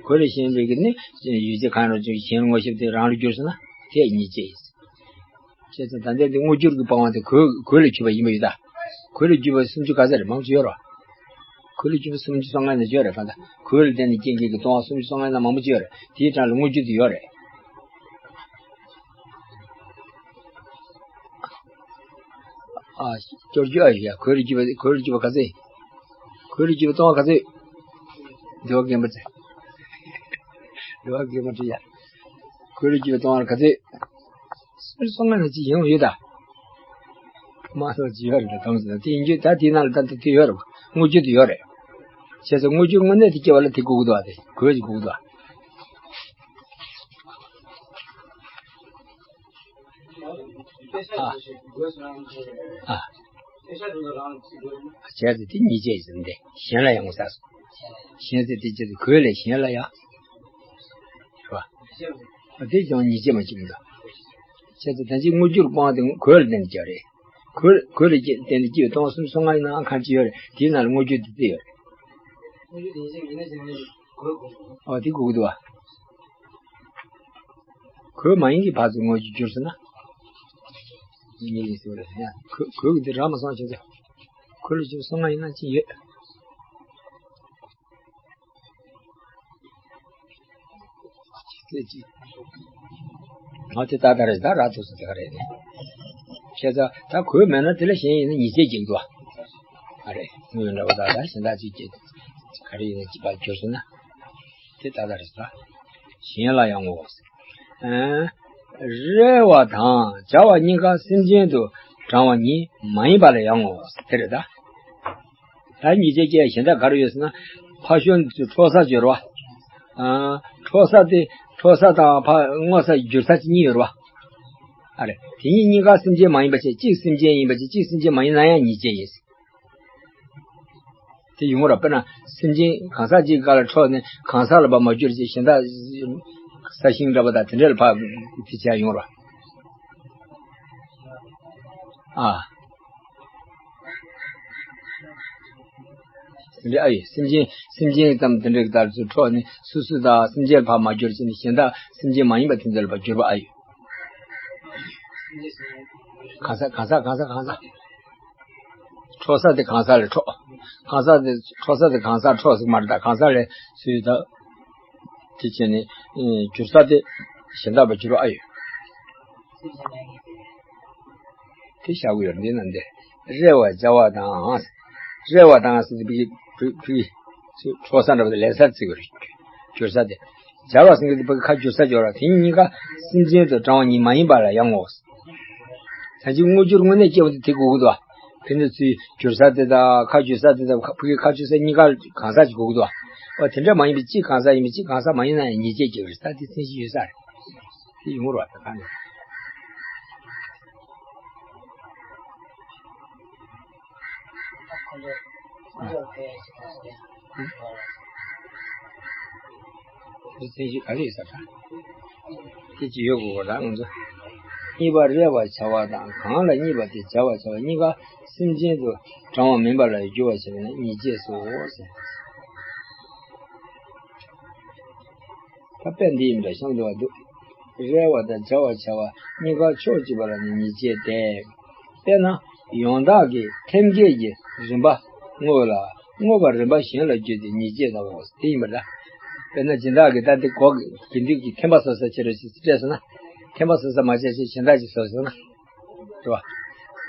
གོས་ལ་གཞན་པའི་གི་ནི་ཡུལ་ཅན་གང་རུང་གཞན་ལ་ངོ་ཤེས་ཏེ་རང་ལ་བསྒྱུར་སོང་ན་དེ་ཉིས་བརྒྱ་ཡིན། བྱས་ཙང་ད་ལྟའི་འདི་དངོས་བསྒྱུར་གྱི་སྤང་བ་དེ་གོས་གོས་ལ་གྱུར་པ་ཡིན་པ་ཡོད་ད། གོས་ལ་གྱུར་པ་སུམ་ཅུ་ག་ཚད་རེད། མང་ཆེ་ཡོད་རེད། གོས་ལ་གྱུར་པ་སུམ་ཅུ་སོ་ལྔ་ན་ཡོད་རེད། གང་ལྟར་གོས་ལ་བརྟེན་ནས་སྐྱེ་མཁན་གྱི་ལྟུང་བ་སུམ་ཅུ་སོ་ལྔ་ན་མང་པོ་ཅིག་ཡོད་རེད། དེའི་གྲངས་ལ་དངོས་བསྒྱུར་དུ་ཡོད་རེད། ཨ། སྐྱོར་རྒྱུ་ཨ་ཡ། གོས་ལ་གྱུར་པ་གོས་ལ་གྱུར་པ་ག་ཚོད། གོས་ལ་གྱུར་པ་ལྟུང་བ་ག་ཚོད། འདི་བ་རྒན་པ་ཚེ། འདི་བ་རྒན་པ་ཚེ་ཡ། གོས་ལ་གྱུར་པ་ལྟུང་བ་ག་ཚོད། སུམ་ཅུ་སོ་ལྔ་ན་ཅི་ཡོང་ཡོད་ད། མ་སོ་ཅི་ཡོད་རེད་ད་དམ་ཟེར་ན་དེ་ཡིན་རྒྱུ་ད་དེའི་ནང་ལ་ད་ལྟ་དེ་ཡོད་རེད། དངོས་བརྒྱུད་དུ་ཡོད་རེད། བྱས་ཙང་དངོས་བརྒྱུད་དངོས་གནས་དེ་སྐྱེ་བ་ལ་དེ་དགོས་ཀྱི་འདུག་ཨ། དེ་གོས་ཀྱི་དགོས་ཀྱི་འདུག་ཨ། ཨ། ཨ། བྱས་ཙང་དེ་ཉིས་བརྒྱ་ཡིན་ཟེར་འདི་གཞན་ལ་ཡང་ངོ་ཟེར་སོང་། གཞན་ཟེར་དེ་བྱས་ཙང་གོས་ལས་གཞན་ལ་ཡང་། རེད་བ། དེ་ཀྱང་ཉིས་བརྒྱ་མ་གཅིག་མི་འདུག་བྱས་ཙང་ད་ཅི་དངོས་བསྒྱུར་སྤང་དེ་གོས་ལ་བརྟེན་ནས་སྐྱེ་བ་རེད། གོས་གོས་ལ་བརྟེན་ནས་སྐྱེ་བའི་ལྟུང་བ་སུམ་ཅུ་སོ་ལྔ་ཡིན་ནའང་གང་ཅི་ཡོད་རེད། དེའི་ནང་ལ་དངོས་བརྒྱུད་དེ་བརྩི་ཡོད་རེད། ཨོ་དེ་དགོས་ཀྱི་འདུག་བ། གོས་མ་ཡིན་གྱི་བར་དུ་དངོས་བརྒྱུད་བསྒྱུར་སོང་ན། ངེས་ཡིན་ཟེར་བ་རེད་ཡ། གོས་གོས་ཀྱི་འདི་རག་མ་སོང་བྱས་ཙང་། གོས་ལ་བརྒྱུད་སོ་ལྔ་ཡིན་ན་ཅི་ཡོད། ང་དེ་ད་ལྟ་རེད་ད་རག་ཐུབ་སོང་དེ་ག་རེད་ནས། བྱས་ཙང་ད་གོས་མེད་ན་དེ་ལས་གཞན་ཡིན་ན་ཉིས་བརྒྱ་གཅིག་འདུག་བ། ཨ་རེད་དངོས་འདྲ་བོ་ད་ལྟ་གཞན་དག་ཅིག་གི་ག་རེ་ཡིན་ན་གཅིག་པ་བསྒྱུར་སོང་ན། དེ་ད་ལྟ་རེད་ད། གཞན་ལ་ཡང་ངོ་། ཨ། རེ་བ་དང་བྱ་བ་གཉིས་ཀ་སེམས་ཅན་དུ་དྲང་བ་ཉིད་མ་ཡིན་པ་ལ་ཡང་ངོ་། དེ་རེད་ད། ད་ཉིས་བརྒྱ་སྐྱེ་གཞན་དག་ག་རེ་ཡོད་ཟེར་ན། ཕ་ཤོན་དུ་འཕྲོག་ས་སྦྱོར་བ། ཨ། འཕྲོག་ས་དེ་འཕྲོག་ས་དང་ཕ་བསྔོ་ས་བསྒྱུར་ས་ཅིག་གཉིས་ཡོད་རེད་བ། ཨ་རེ། དེ་གཉིས་གཉིས་ཀ་སེམས་ཅན་མ་ཡིན་པ་བྱས་གཅིག་སེམས་ཅན་ཡིན་པ་བྱས་གཅིག་སེམས་ཅན་མ་ཡིན་ན་ཡང་ཉིས་བརྒྱ་ཡིན། དེ་ཡོང་ར་དཔེར་ན་སེམས་ཅན་གང་ཟག་གཅིག་ག་ལ་འཕྲོག་ནས་གང་ཟག་ལ་ཕར་མ་བསྒྱུར་ཅིག་གཞན་དག་ས་ཞིང་འདྲ་པོ་དང་དེ་འདྲ་ལ་ཕར་དེ་བྱས་ཡོང་ར། ཨ། དེ་འདྲ་ཨ་ཡོད། སེམས་ཅན་སེམས་ཅན་ཙམ་དེ་འདྲ་གི་ལྟར་དུ་འཕྲོག་ནས་སོ་སོ་དང་སེམས་ཅན་ལ་ཕར་མ་བསྒྱུར་ཅིག་ནས་གཞན་དག་སེམས་ཅན་མ་ཡིན་པ་དེ་ཚོ་ལ་ཕར་བསྒྱུར་བ་ཨ་ཡོད། གང་ཟག་གང་ཟག་གང་ཟག་གང་ཟག་འཕྲོག་ས་དེ་གང་ཟག་ལ་འཕྲོག་གང་ཟག་དེ་འཕྲོག་ས་དེ་གང་ཟག་འཕྲོག་ཟིག་མ་རེད་ད། གང་ཟག་ལས་སུའི་ད། དེ་བྱས་ནས་ཨེ་བསྒྱུར་ས་དེ་གཞན་དག་པ་བསྒྱུར་བ་ཨ་ཡོད། དེ་བཞག་གི་ཡོད་འདི་ན་འདི། རེ་བ་བྱ་བ་དང་། རེ་བ་དང་ཟེར་དུས་བི་བི་བི་འཕྲོག་ས་འདྲ་པོ་དེ་ལེན་སར་བརྩི་གི་རེད། བསྒྱུར་ས་དེ། སྦྱར་བ་ཟེར་གི་འདི་བི་ཁ་བསྒྱུར་ས་སྦྱོར་བ་དེ་གཉིས་ཀ་སེམས་ཅན་དུ་དྲང་བ་ཉིད་མ་ཡིན་པ་ལ་ཡང་ངོ་། ད་ཅིག་དངོས་བསྒྱུར་དངོས་གནས་སྐྱེ་བ་དེ་དེ་དགོས་ཀྱི་འདུག་བ། དེ་ནི་ཚུལ་བསྒྱུར་ས་དེ་དང་ཁ་བསྒྱུར་ས་དེ་དང་ཁ་ཕ་གི་ཁ་བསྒྱུར་ས་གཉིས་ཀ་གང་ཟག་ཅིག་དགོས་ཀྱི་འདུག་བ། འོ་དེ་འདྲ་མ་ཡིན་པའི་གཅིག་གང་ཟག་ཡིན་པའི་གཅིག་གང་ཟག་མ་ཡིན་ན་ཡང་ཉིས་བརྒྱ་སྐྱེ་བ་རེད། ད་དེ་མཚན་གཞི་ཡོད་ས་རེད། དེ་ཡོང་རོགས་ད་ག་ནས། དེ་ཚན་གཞི་ག་རེ་ཡོད་ས་རེད། དེ་ཅི་ཡོད་དགོས་ར་ང་ཚོ། གཉིས་པ་རེ་བར་བྱ་བ་དང་གང་ལ་གཉིས་པ་དེ་བྱ་བར་བྱ་བ་གཉིས་ཀ་སེམས་ཅན་དུ་གྲངས་པ་མིན་པ་ལ་འགྱུར་བར་བྱེད་པས་ན་ཉེས་བྱས་སོ་ཟེར། ད་དཔེ་འདི་ཡིན་པ་ཤང་འདུག་བ་འདུག་རེ་བ་དང་བྱ་བར་བྱ་བ་གཉིས་ཀ་ཕྱོགས་གཅིག་པ་ལ་ནི་ཉེས་བྱས་ཏེ། དཔེར་ན་ཡང་དག་གི་ཐེམ་སྐས་ཀྱི་རིམ་པ་དངོས་ལ་དངོས་པ་རིམ་པ་གཞན་ལ་བརྒྱུད་དེ་ཉེས་བྱས་དང་འོ་དེ་ཡིན་པ་འདྲ། དཔེར་ན་སྦྱིན་བདག་གིས་ད་འདི་གོ་གི་དགེ་འདུན་གྱིས་ཐེམ་པ་སོ་སོ་ཁྱེར་རོ་ཞེས་སྤྲད་སོང་ན། ཐེམ་པ་སོ་སོ་མ་བྱས་ཞེས་སྦྱིན་བདག་གིས་སོ་སོ་ན།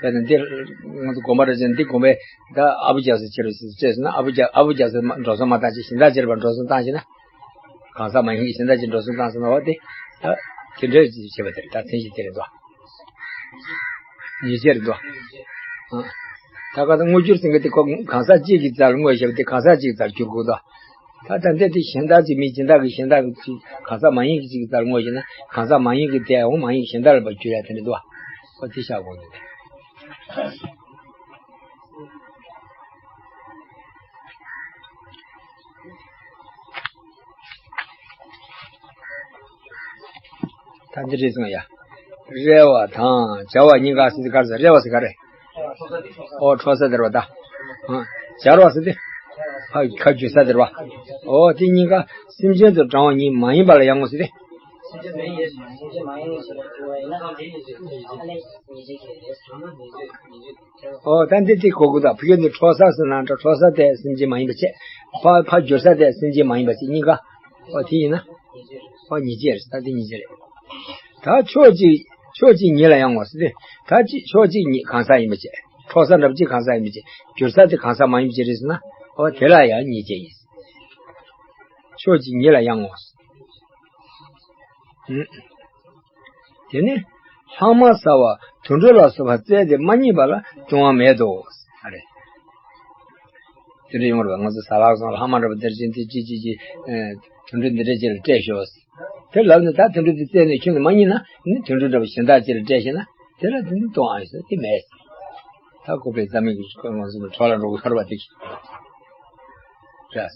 རེད་བ། དཔེར་ན་འདི་ང་ཚོ་དགོན་པ་རེ་བྱས་འདི་དགོན་པའི་ད་ཨ་བུ་རྒྱ་མཚོ་ཁྱེར་རོ་ཞེས་སྤྲད་སོང་ན། ཨ་བུ་རྒྱ་ཨ་བུ་རྒྱ་མཚོ་འགྲོ་སོང་མ་བཏང་ཞེས་སྦྱིན་བདག་ཁྱེར་བ་འགྲོ་སོང་བཏང་ཞེ་ན། གང་ཟག་མ་ཡིན་གྱི་གཞན་དག་ཅིག་འགྲོ་སོང་བཏང་སོང་ན་འོ་དེ། ད་དེ་འདྲ་བྱེད་པ་དེ་རེད། ད་མཚན་གཞི་དེ་རེད་དོ། ཉེས་བྱས་རེད་དོ། ཨ། ད་ག་ད་དངོས་འགྱུར་ཟེར་མཁན་དེ་ཁོ་གང་ཟག་གཅིག་གི་རྩ་ལ་བསྔོས་བཞག་པ་དེ་གང་ཟག་གཅིག་གི་རྩ་ལ་འགྱུར་དགོས་དོ། ད་ད་འདི་དེ་གཞན་དག་ཅིག་མི་སྦྱིན་བདག་གིས་གཞན་དག་ཅིག་གང་ཟག་མ་ཡིན་གྱི་གཅིག་གི་རྩ་ལ་བསྔོས་བཞག་ན་གང་ཟག་མ་ཡིན་གྱི་དེ་འོ་མ་ཡིན་གཞན་དག་ལ་ཕར་འགྱུར་ཡ་དེ་འདྲ་འདུག་བ། ཨོ་དེ་བཞག་དགོས་འདུག་ད་འདི་རེད་སོང་ཡ། རེ་བ་དང་བྱ་བ་གཉིས་ཀ་ཟེར་ག་རེ་ཟེར། རེ་བ་ཟེར་ག་རེ། ཨོ་འཕྲོག་ས་དེ་རེད་བ་ད། ཨ། སྦྱར་བ་ཟེར་ཏེ། ཁ་ཁ་བསྒྱུར་ས་དེ་རེད་བ། ཨོ་དེ་གཉིས་ཀ་སེམས་ཅན་དུ་གྲངས་པ་ཉིད་མ་ཡིན་པ་ལ་ཡང་ངོ་ཟེར་ཏེ། སེམས་ཅན་མ་ཡིན་པ་ཞིག་ལ་འགྱུར་བ་ཡིན་ན། ཨོ་ད་འདི་དེ་གོ་དགོས་ད། ཕ་གི་འདི་འཕྲོག་ས་ཟེར་ན་འདྲ། འཕྲོག་ས་དེ་སེམས་ཅན་མ་ཡིན་པ་བྱས། ཕར་ཕར་བསྒྱུར་ས་དེ་སེམས་ཅན་མ་ཡིན་པ་བྱས་གཉིས་ཀ། ཨོ་དེ་ཡིན་ན། ཨོ་ཉེས་བྱས་རེད། ད་དེ་ཉེས་བྱས་རེད། ད་ཕྱོགས་གཅིག་ཕྱོགས་གཅིག་ཉིད་ལ་ཡང་ངོ་ཟེར་ཏེ། ད་གཅིག་ཕྱོགས་གཅིག་ཉིད་གང་ཟག་ཡིན་པ་བྱས། འཕྲོག་ས་འདྲ་པོ་གཅིག་གང་ཟག་ཡིན་པ་བྱས། བསྒྱུར་ས་དེ་གང་ཟག་མ་ཡིན་པ་བྱས་རེད་ཟེར་ན། ཨོ་དེ་ལ་ཡང་ཉེས་བྱས་ཡིན། ཕྱོགས་གཅིག་ཉིད་ལ་ཡང་ངོ་ཟེར། དེ་ནི་ལྷག་མ་ཟ་བ་དུད་འགྲོ་ལ་སོགས་པ་བཙལ་ཏེ་མ་རྙེད་པ་ལ་ལྟུང་བ་མེད་དོ། ཨ་རེ། དེ་འདྲ་ཡོང་བ་རེད་པ། ང་ཚོ་ཟ་ལག་སོང་ལྷག་མ་འདྲ་པོ་དེར་ཕྱིན་ཏེ་ཅི་ཅི་ཅི། ཨེ། དུད་འགྲོ་འདི་འདྲ་ཅིག་ལ་སྤྲད་ཤོག་དེ་ལབ་ནས་ད་དུད་འགྲོ་དེ་བཙལ་ནས་ཁྱོན་ནས་མ་རྙེད་ན་ནི་དུད་འགྲོ་འདྲ་པོ་གཞན་དག་ཅིག་ལ་སྤྲད་ཤེ་ན་དེ་ལ་དེ་ནི་ལྟུང་བ་ཡོད་ས་དེ་མེད། ད་ཁོ་པས་རྩ་མེད་ཀྱི་ཁོ་ང་ཚོ་ལ་འཕྲོ་བརླག་འགྲོ་གི་ཁར་བ་དེ་གི། རེད།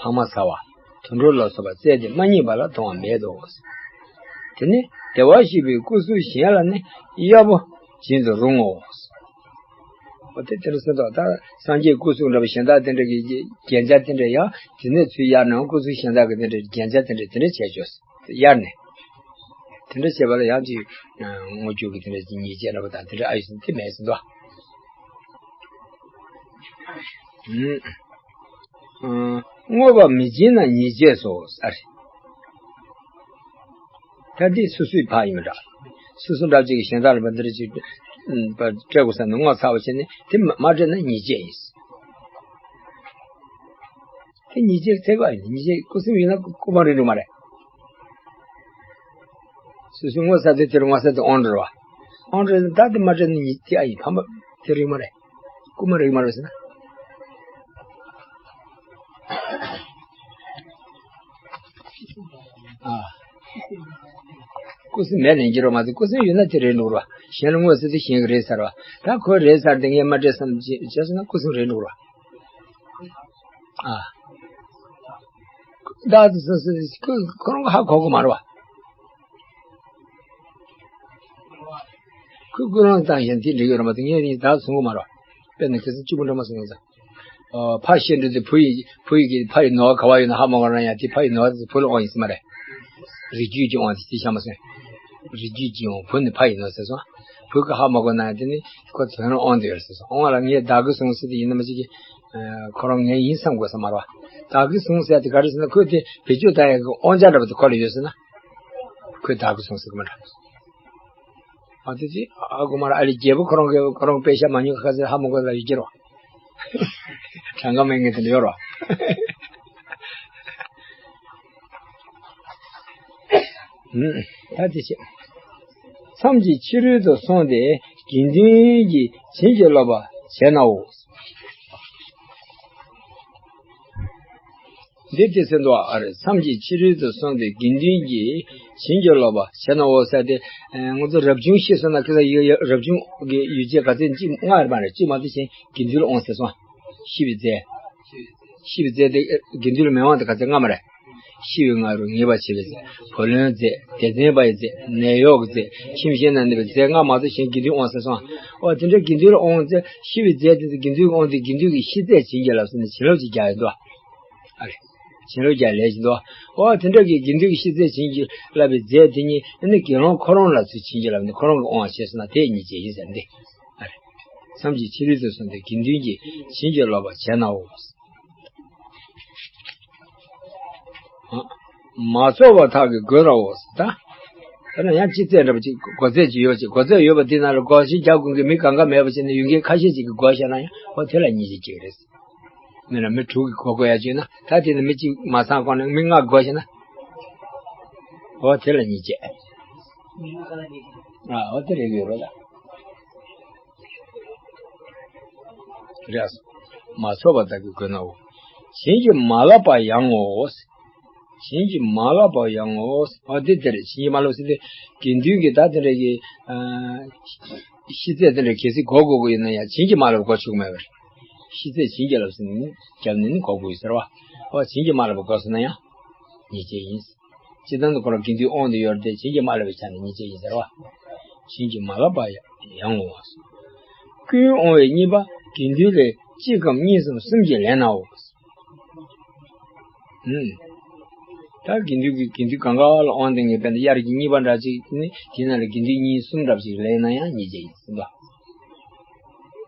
ལྷག་མ་ཟ་བ། དུད་འགྲོ་ལ་སོགས་པ་བཙལ་ཏེ་མ་རྙེད་པ་ལ་ལྟུང་བ་མེད་དོ། དེ་ནི་བདེ་བར་གཤེགས་པའི་སྐུ་གཟུགས་གཞན་ལ་ནི་གཡར་པོ་བྱིན་དུ་རུང་ངོ་། འོ་དེ་དེ་འདྲ་ཟེར་དོ། ད་སངས་རྒྱས་སྐུ་གཟུགས་འདྲ་པོ་གཞན་དག་དེ་འདྲ་གི་རྒྱན་ཆ་དེ་འདྲ་ཡང་དེ་ནས་ཚུར་གཡར་ནའང་སྐུ་གཟུགས་གཞན་དག་གི་དེ་འདྲ་རྒྱན་ཆ་དེ་འདྲ་དེ་འདྲ་བྱས་ཆོག་གཡར་ནས། དེ་འདྲ་བྱས་པ་ལ་ཡང་ཅིག་བསྔོ་རྒྱུ་གི་དེ་འདྲ་ཅིག་ཉེས་བྱས་འདྲ་པོ་དང་དེ་འདྲ་ཨ་ཡོད་ཟེར་དེ་མེད་ཟེར་དོ། ཨུམ། ཨ། བསྔོས་པ་མི་བྱིན་ན་ཉེས་བྱས་སོ་ཟེར། ད་འདི་སོ་སོའི་ཕ་ཡིན་པ་འདྲ། སོ་སོ་འདྲ་ཅིག་གིས་གཞན་དག་ལ་འདི་འདྲ་ཅིག་སྤྲད་དགོས་བསམ་ནས་བསྔོས་ཚར་བ་བྱས་ནས་དེ་མ་མ་སྤྲད་ན་ཉེས་བྱས་ཡིན། དེ་ཉེས་བྱས་ཚད་པ་ཡིན། ཉེས་བྱས་སྐུ་སེམས་ཡིན་ན་སྐུ་མ་རེད་འགྲོ་མ་རེད། སོ་སོའི་བསྔོས་ཚར་དུས་དེར་བསྔོས་ཚར་དུས་དབང་འགྲོ་རེད་པ། དབང་འགྲོ་ཡིན་ན་ད་དེ་མ་སྤྲད་ན་ཉེས་བྱས་ཡིན། ཕ་མ་དེ་རེད་མ་རེད། སྐུ་མ་རེད་མ་རེད་ཟེར་ན། ཨ། སྐུ་སེམས་མེད་ལེན་གྱི་རོ་མ་ཟད་སྐུ་སེམས་ཡོད་ན་དེ་རེད་འགྲོ་ར། གཞན་ལ་བསྔོས་ཟེར་དུས་གཞན་གྱི་རེད་ཟེར་བ། ད་ཁོས་རེད་ཟེར་དེ་ངས་མ་སྤྲད་བསམ་བྱས་བྱས་སོང་ན་སྐུ་སེམས་རེད་འགྲོ་ར། ཨ། བདག་ཏུ་སོང་ཟེར་དུས་ཁོ་ཁོ་རང་གིས་ཧ་གོ་གི་མ་རེད་པ། ཁོས་ཀུན་སློང་བཏང་བཞིན་དེ་འགྲིག་ཡོད་རེད་མ་གཏོགས་ངས་ནི་བདག་ཏུ་སོང་གི་མ་རེད། དཔེར་ན་ཁ་སང་གཅིག་པུ་འགྲོ་མ་སོང་ངས་ད། ཨ། ཕ་ཤི་འགྲོ་དུས་བུ་ཡི་བུ་ཡི་གི་ཕ་ཡི་ནོར་བ་ག་བ་ཡོད་ན་ཧ་མ་གོ་ན་ཡང་དེ་ཕ་ཡི་ནོར་བ་དེ་བུ་ལ་དབང་ཡིན་ས་མ་རེད། རིགས་རྒྱུད་ཀྱི་དབང་དེ་དེ་ཤ་མ་སོང་། རིགས་རྒྱུད་ཀྱི་དབང་བུ་ནི་ཕ་ཡི་ནོར་ཟེར་སོང་། བུ་གི་ཧ་མ་གོ་ན་ཡང་དེ་ནི་ཁོ་དོན་ལ་དབང་དུ་ཡོད་ཟེར་སོང་། དབང་ལ་ངས་བདག་གིས་བཟུང་ཟེར་དེ་ཡིན་ན་མ་གཅིག་གི། ཨ། ཁོ་རང་ངའི་ཡིན་བསམ་དགོས་ས་མ་རེད་པ། བདག་གིས་བཟུང་ཟེར་དེ་ག་རེ་ཟེར་ན་ཁོས་དེ་བེད་སྤྱོད་བཏང་ཡག་གི་དབང་ཆ་འདྲ་པོ་དེ་ཁོ་ལ་ཡོད་ཟེར་ན། ཁོས་བདག་གིས་བཟུང་ཟེར་གི་མ་འདྲ། ཨ་དེ་ཅི་ཨ་ཁུ་མར་ཨ་ལི་རྒྱལ་པོ་ཁོ་རང་གི་ཁོ་རང་དཔེ་ཤ་མ་ཉོ་ཁ་ཟེར་ཧ་མ་གོ་ལ་ཡོད་ཀྱི་རོ། གྲངས་ཀ་མེད་མཁན་དེ་འདྲ་ཡོད་རོ། ཨུམ། ད་དེ་བྱས། མཚམས་ཀྱི་ཕྱི་རོལ་དུ་སོང་སྟེ་དགེ་འདུན་གྱིས་བྱིན་གྱིས་རློབ་པ་བྱས་ནའོ། འདི་དེ་ཚེ་འདུག་ཨ་རེ། མཚམས་ཀྱི་ཕྱི་རོལ་དུ་སོང་སྟེ་དགེ་འདུན་གྱིས་བྱིན་གྱིས་རློབ་པ་བྱས་ནའོ་ཟེར་ཏེ། ཨ་ང་ཚོ་རབ་བྱུང་ཤེས་སོང་ན་ཁ་སང་ཡོད་ཡོད། རབ་བྱུང་གི་ཡུལ་ཅན་ག་ཚད་གཅིག་ལྔ་རེད་མ་རེད། གཅིག་མ་གཏོགས་གཞན་དགེ་འདུན་ལ་འོང་ཟེར་སོང་། ཤི་བའི་རྫས། ཤི་བའི་རྫས་དེ་དགེ་འདུན་ལ་མི་འོང་དེ་ག་ཚད་ལྔ་མ་རེད། ཤི་བའི་ང་རོ་ངེས་པར་བྱེད་པའི་རྫས། བུ་ལོན་རྫས། སྡེ་ཚན་པ་ཡི་རྫས། ནད་གཡོག་གི་རྫས། ཁྱིམ་གཞན་ན་གནས་པའི་རྫས་ལྔ་མ་གཏོགས་གཞན་དགེ་འདུན་འོང་ཟེར་སོང་། ཨོ་དེ་འདྲ་དགེ་འདུན་ལ་འོང་ཚེ་ཤི་བའི་རྫས་དེ་ཚོ་དགེ་འདུན་འོང་དེ་དགེ་འདུན་གྱི་ཤི་རྫས་བྱིན་གྱིས་བརླབས་ཟེར་ནས་བྱིན་རླབས་ཅིག་རྒྱག་ཡོད་འདུག་ཨ་རེ། བྱིན་རླབས་རྒྱག་ལས་ཀྱི་འདུག་ཨོ་དེ་འདྲ་གི་དགེ་འདུན་གྱི་ཤི་རྫས་བྱིན་གྱིས་བརླབས་པའི་རྫས་དེ་ཉིད་ཨ་ནི་དགེ་སློང་ཁོ་རང་ལ་ཚུར་བྱིན་གྱིས་བརླབས་ནས་ཁོ་རང་གི་དབང་བྱས་སོང་ན་དེ་ཉེས་བྱས་ཡིན་ཟེར་འདི། ཨ་རེ། མཚམས་ཀྱི་ཕྱི་རོལ་དུ་སོང་སྟེ་དགེ་འདུན་གྱིས་བྱིན་གྱིས་རློབ་པ་བྱས་ནའོ། མ་ཚོགས་པ་དག་གིས་དགོས་རའོ། ད། དེ་ན་ཡང་ཅི་ཚད་འདྲ་པོ་ཅིག་སྒོ་རྫས་ཅིག་ཡོད་ཅིག་སྒོ་རྫས་ཡོད་པ་དེ་ན་ལ་སྒོ་ཞིག་རྒྱག་དགོས་མཁན་མི་གང་ག་མེད་པ་བྱས་ནས་ཡོད་མཁན་ཁ་ཤས་ཅིག་གིས་སྒོ་བཞག་ན་ཡང་ཨོ་དེ་ལ་ཉེས་བྱས་ཅིག་རེད། མི་ལ་མི་དྲུག་གིས་སྒོ་དགོས་ཡ་བྱས་ན་ད་དེ་ནི་མི་གཅིག་མ་ཚང་གོང་ནས་མི་ལྔ་སྒོ་བཞག་ན། ཨོ་དེ་ལ་ཉེས་བྱས། ཨ་ཨོ་དེ་རེད་ཡོད་རོགས་ལ། རེད། མ་ཚོགས་པ་དག་གིས་དགོས་ནའོ། བྱིན་གྱིས་མ་བརླབས་པ་ཡང་ངོ་། བྱིན་གྱིས་མ་བརླབས་པ་ཡང་ངོ་། ཨ་འདི་དེ་རེད། བྱིན་གྱིས་མ་བརླབས་ཟེར་དེ་དགེ་འདུན་གྱི་ད་དེ་འདྲ་གི་ཨ་ཤི་ཚད་དེ་འདྲ་གལ་སྲིད་གོ་དགོས་ཀྱི་ཡོད་ན་ཡང་བྱིན་གྱིས་མ་བརླབས་གོ་ཆོག་མེད་པར། ཤི་ཚད་བྱིན་གྱིས་བརླབས་ཟེར་ནས་བརྒྱབ་ནས་ནི་གོ་དགོས་ཟེར་བ། ཨོ་བྱིན་གྱིས་མ་བརླབས་པ་གོ་སོང་ན་ཡང་ཉེས་བྱས་ཡིན། སྤྱིར་བཏང་དུ་ཁོ་རང་དགེ་འདུན་དབང་དུ་ཡོད་དེ་བྱིན་གྱིས་མ་བརླབས་པའི་ཆ་ནས་ཉེས་བྱས་ཡིན་ཟེར་བ། བྱིན་གྱིས་མ་བརླབས་པ་ཡང་ངོ་། ཀུན་དབང་བའི་གཉིས་པ་དགེ་འདུན་ལས་གཅིག་གམ་གཉིས་སམ་གསུམ་གྱིས་ལེན་ནའོ། ཨུམ། ད་དགེ་འདུན་གྱི་དགེ་འདུན་གང་ག་ལ་དབང་དེ་ངེས་པས་ན་དབྱར་གྱི་གཉིས་པ་འདྲ་ཅིག་ནི་དེ་ན་ལ་དགེ་འདུན་གཉིས་གསུམ་འདྲ་ཅིག་ལེན་ན་ཡང་ཉེས་བྱས་ཡིན་ཟེར་བ།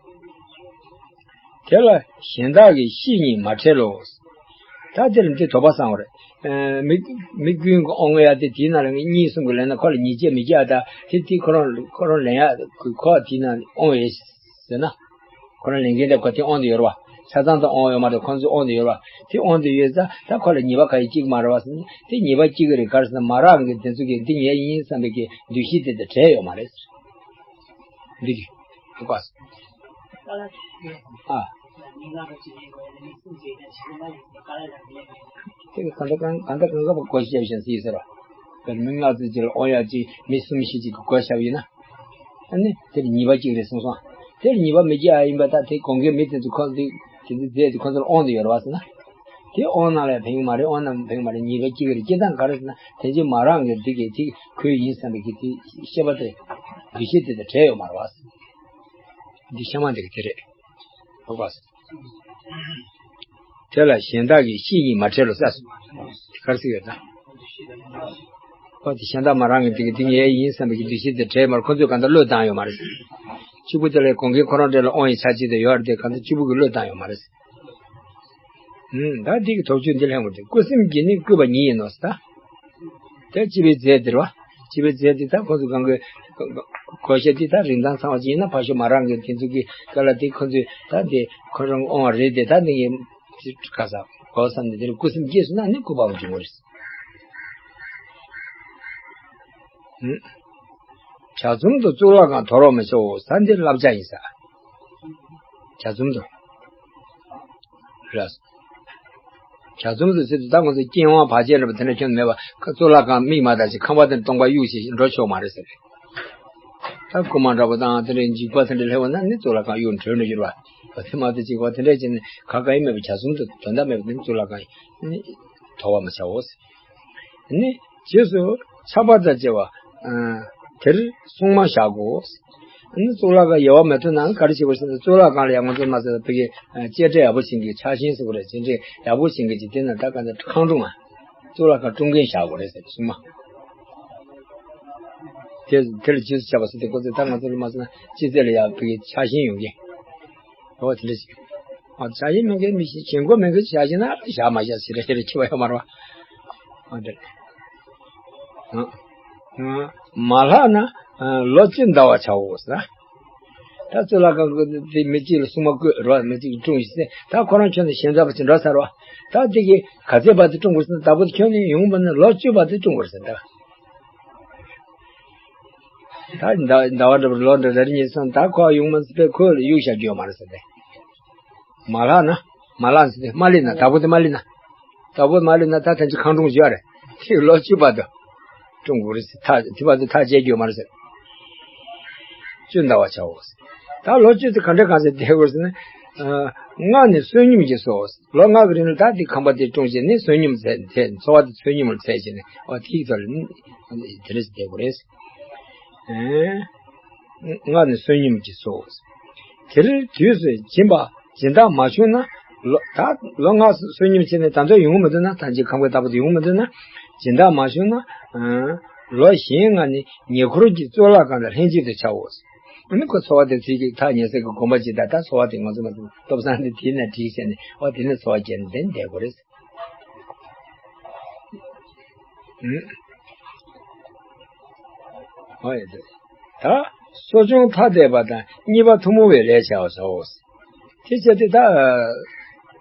དེ་ལ་གཞན་དག་གིས་ཤི་གཉིས་མ་ཁྲེལ་ལོ། ད་དེ་ལ་འདི་དོགས་པ་སངས་པ་རེད། ཨ་མི་མི་ཀུན་གྱིས་དབང་ཡ་དེ་དེའི་ནང་ལ་གཉིས་གསུམ་གྱིས་ལེན་ན་ཁོ་ལ་ཉེས་བྱས་མི་སྐྱེ་ཡ། ད་དེ་དེ་ཁོ་རང་ཁོ་རང་ལེན་ཡ་ཁོ་དེའི་ནང་དབང་ཡོད་ཟེར་ན། ཁོ་རང་ལེན་མཁན་དེ་ཁོ་དེ་དབང་དུ་ཡོད་རེད་བ། ཆ་ཚང་དུ་དབང་ཡོད་མ་རེད། ཁོ་ཚོའི་དབང་དུ་ཡོད་རེད་བ། དེ་དབང་དུ་ཡོད་ཙང་ད་ཁོ་ལ་ཉེས་པ་གང་ཡང་སྐྱེ་གི་མ་རེད་བ་ཟེར་ན། དེ་ཉེས་པ་སྐྱེ་གི་རེད། ག་རེ་ཟེར་ན་མ་རག་མཁན་དེ་ཚོ་གིས་འདི་ངའི་ཡིན་བསམ་པའི་གི་འདུ་ཤེས་དེ་དང་བྲལ་ཡོད་མ་རེད། འདི་གི་ཐུག་པ། ཨ། དེ་གི་གང་ལྟར་གང་གང་ལྟར་གང་ག་བ་སྒོ་ཕྱེ་བཞིན་སྲིད་ཟེར་བ། དཔེར་མི་ལྔ་བཅུ་ཅིག་ལ་དབང་ཡ་ཅིག་མི་གསུམ་བཞི་ཅིག་གི་སྒོ་ཕྱེ་བ་ཡིན་ན། ཨ་ནི་དེར་ཉེས་པ་གཅིག་རེད་གསུངས་སོང་། དེར་ཉེས་པ་མི་སྐྱེ་ཡ་ཡིན་པ་ད་དེ་གོང་གི་མི་དེ་ཚོ་ཁོ་དེ་དེ་ཚོ་རྫས་དེ་ཁོ་ཚོར་དབང་དུ་ཡོད་རེད་བ་ཟེར་ན། དེ་དབང་ནང་ལ་ཕན་གི་མ་རེད། དབང་ནང་ཕན་གི་མ་རེད། ཉེས་པ་གཅིག་རེད། སྐྱེ་སྟངས་ག་རེ་ཟེར་ན་དེ་རྗེས་མ་རག་མཁན་དེ་གས་དེ་ཁོའི་ཡིན་བསམ་པའི་གི་དེ་ཤེས་པ་དེ་འདུ་ཤེས་དེ་དང་བྲལ་ཡོད་མ་རེད་བ། འདི་ཤ་མ་འདི་གི་དེ་རེད། ཧོ་བ། དེ་ལ་གཞན་དག་གིས་ཤི་གཉིས་མ་ཁྲེལ་ལོ་ཟེར། ག་རེ་ཟེར་ཡོད་ད། ཧོ་དེ་གཞན་དག་མ་རག་མཁན་དེ་གི་དེ་ངའི་ཡིན་བསམ་པའི་གི་འདུ་ཤེས་དེ་བྲལ་མར་ཁོ་ཚོས་གང་ལྟར་བློས་བཏང་ཡོད་མ་རེད། གཅིག་པུ་དེ་ལ་གོང་གི་ཁོ་རང་འདྲ་ལ་དབང་ཡི་ཆ་གཅིག་དེ་ཡོད་རེད་དེ་གང་ལྟར་གཅིག་པུ་གི་བློས་བཏང་ཡོད་མ་རེད། ཨུམ། ད་འདི་གི་དོགས་གཅོད་འདི་ལྷན་དགོས་ཏེ་བརྐུ་སེམས་ཀྱིས་ནི་བརྐུས་པ་ཉིད་ཡིན་ནོ་ཟེར་ད། དེ་སྤྱི་པའི་རྫས་འདིར་བ། སྤྱི་པའི་རྫས་འདི་ད་ཁོ་ཚོ་གང་གི་གོ་ཤེས་འདི་ད་རིན་ཐང་ཚང་བ་ཅིག་ཡིན་ན་ཕར་ཞོག་མ་རག་མཁན་དེ་ཚོ་གི་སྐབས་ལ་དེ་ཁོ་ཚོས་ད་དེ་ཁོ་རང་དབང་བ་རེད་དེ་ད་འདི་ངས་ག་ས་གོ་བསམ་ནས་དེར་བརྐུ་སེམས་སྐྱེས་སོང་ན་ནི་བརྐུ་བའམ་བྱུང་བ་རེད། ཨུམ། བྱ་ཚོམ་དུ་གཙུག་ལག་ཁང་དོར་བར་མི་བྱའོ་ཟེར་འདི་བསླབ་བྱ་ཡིན་ས། བྱ་ཚོམ་དུ། རེད། བྱ་ཚོམ་དུ་ཟེར་དུས་ད་ང་ཚོ་རྐྱེན་དབང་བར་ཆད་འདྲ་པོ་དེ་འདྲ་ཁྱོན་མེད་པ་གཙུག་ལག་ཁང་དམིགས་མ་བཏགས་ཤིང་ཁང་པ་དེར་སྟོང་པ་གཡུག་བྱས་འགྲོ་ཆོག་མ་རེད་ཟེར། ད་རྐུ་མ་འདྲ་པོ་དང་དེ་འདྲའི་འཇིགས་པ་དེ་འདྲ་སླེབས་པ་ན་ནི་གཙུག་ལག་ཁང་གཡུག་འགྲོ་འགྲོ་གྱུར་བ། འོ་དེ་མ་གཏོགས་ཅིག་འོ་དེ་འདྲ་བྱས་ནས་ག་ག་ཡིན་མེད་པའི་བྱ་ཚོམ་དུ་དོན་དག་མེད་པ་དེ་ནི་གཙུག་ལག་ཁང་ཡིན། དོར་བར་མི་བྱའོ། ནི། རྗེས་སུ་ཆགས་པ་དང་བཅས་པ། ཨ་དེར་སྲུང་མ་བཞག་གོ། ནི་གཙུག་ལག་ཁང་ཡལ་བ་མི་ཐུབ་ན་ག་རེ་བྱེད་དགོས་ཟེར་ན་གཙུག་ལག་ཁང་ལ་ཡང་ང་ཚོ་མ་ཟེར་བའི་གི་གཅེས་སྤྲས་ཡག་པོ་བྱེད་མཁན་ཕྱག་ཆེན་ཟེར་དགོས་རེད། གཅེས་སྤྲས་ཡག་པོ་བྱེད་མཁན་གྱི་དེ་ན་ད་ག་ཚོད་ཁང་སྲུང་ང་། གཙུག་ལག་ཁང་སྲུང་མཁན་བཞག་དགོས་རེད་ཟེར་སྲུང་མ། དེ་དེར་རྗེས་སུ་ཆགས་པ་ཟེར་དེ་ཁོ་ཚོས་ད་ང་ཚོ་ལ་མ་ཟེར་ན་གཅེས་སྤྲས་ལ་ཡག་པའི་ཕྱག་ཆེན་ཡོང་གི། འོ་དེ་འདྲ་ཞིག་ཨ་བྱ་ཡིན་མིན་གྱི་མི་ཤེས་ཞེན་ཁོག་མིན་གྱི་བྱ་ཞིག་ན་བཞག་མ་བཞག་ཞེ་རེ་ཞེ་རེ་འཆི་བ་ཡོད་མ་རེད་བ། ཨ་འདྲ། ཨ་ཨ་མ་ལྷག་ན་ཨ་ལོ་བཅུ་འདའ་བར་བྱའོ་ཟེར། ད་གཙུག་ལག་ཁང་གི་དེ་མི་གཅིག་ལ་སྲུང་མ་བསྐོས་རེད་བ། མི་གཅིག་གིས་སྲུང་ཞིག་ཟེར། ད་ཁོ་རང་ཁྱོན་ནས་ཞེ་འཛག་པ་ཅིག་འགྲོ་ཚར་བ། ད་དེ་གི་ག་ཚད་བར་དུ་སྲུང་དགོས་ཟེར་ན་ད་བར་དུ་ཁྱོན་ནས་ཡོང་བ་ན་ལོ་བཅུ་བར་དུ་སྲུང་དགོས་ཟེར་ད། ད་ཟླ་ཟླ་བ་འདྲ་པོ་ལོ་འདྲ་རེ་རེ་གཉིས་སོང་ད་ཁོ་ཡོང་མ་ཟེར་པས་ཁོ་ལ་གཡུག་བཞག་རྒྱུ་ཡོད་མ་རེད་ཟེར་ཏེ། མ་ལྷག་ན་མ་ལྷག་ཟེར་ཏེ་མ་ལྷག་ན་བདག་པོ་དེ་མ་ལྷག་ན། དྭགས་པོ་མ་ལུས་ན་ད་ཐམས་ཅད་ཁང་སྒྲུང་བརྗོད་རེད། དེ་ལོ་བཅུ་བར་དུ་སྒྲུང་དགོས་རེད་ཟེར། ཐག་དེ་བར་དུ་ཐག་བཅད་རྒྱུ་མ་རེད་ཟེར། བཅུ་འདའ་བར་བྱའོ་ཟེར། ད་ལོ་བཅུ་དེ་ག་འདྲ་གང་ཟེར་བསྡད་དགོས་ཟེར་ན། ཨ། ལྔ་ནི་བསོད་སྙོམས་ཀྱིས་སོ་ཟེར། ལོ་ལྔ་གི་རིང་ལ་ད་དེ་ཁང་པ་དེ་སྒྲུང་བྱས་ནས་བསོད་སྙོམས་ཟེར་དེ་འཚོ་བ་དེ་བསོད་སྙོམས་ལ་ཚད་བྱས་ནས་ཨོ་དེའི་ཐོག་ལ་དེ་འདྲ་ཟེར་བསྡད་དགོས་རེད་ཟེར། ཨེ། ལྔ་ནི་བསོད་སྙོམས་ཀྱིས་སོ། དེར་དུས་སུ་སྦྱིན་པ་སྦྱིན་བདག་མ་བྱུང་ན། ལོ་ད་ལོ་ལྔ་བསོད་སྙོམས་བྱས་ནས་ད་ལྟ་ཡོང་མི་འདུག་ན། ད་ཅི་ཁང་པའི་བདག་པོ་དེ་ཡོང་མི་འདུག་ན། སྦྱིན་བདག་མ་བྱུང་ན། ལོ་གཞན་ལྔ་ནི་ཉེ་འཁོར་གྱི་གཙུག་ལག་ཁང་དང་ལྷན་ཅིག་ཏུ་བྱའོ། ཨ་ནི་ཁོ་འཚོ་བ་དེ་ཚོའི་གི་ཐག་ཉེ་སའི་གི་དགོན་པ་ཅིག་ད་ལྟ་འཚོ་བ་དེ་ང་ཚོ་མ་གཏོགས་སྟོབས་བཟང་དེ་དེའི་ནང་བསྒྲིགས་བྱས་ནས་ཨོ་དེ་ནས་འཚོ་བ་སྐྱེལ་ནས་དེ་ནས་བསྡད་དགོས་རེད། ཨོ་ཡ། ད་གསོ་སྦྱོང་ཐ་དད་པ་དང་གཉིས་པ་ཐུན་མོང་བའི་ལས་བྱ་བ་བྱའོ། དེ་བྱས་ཏེ་ད་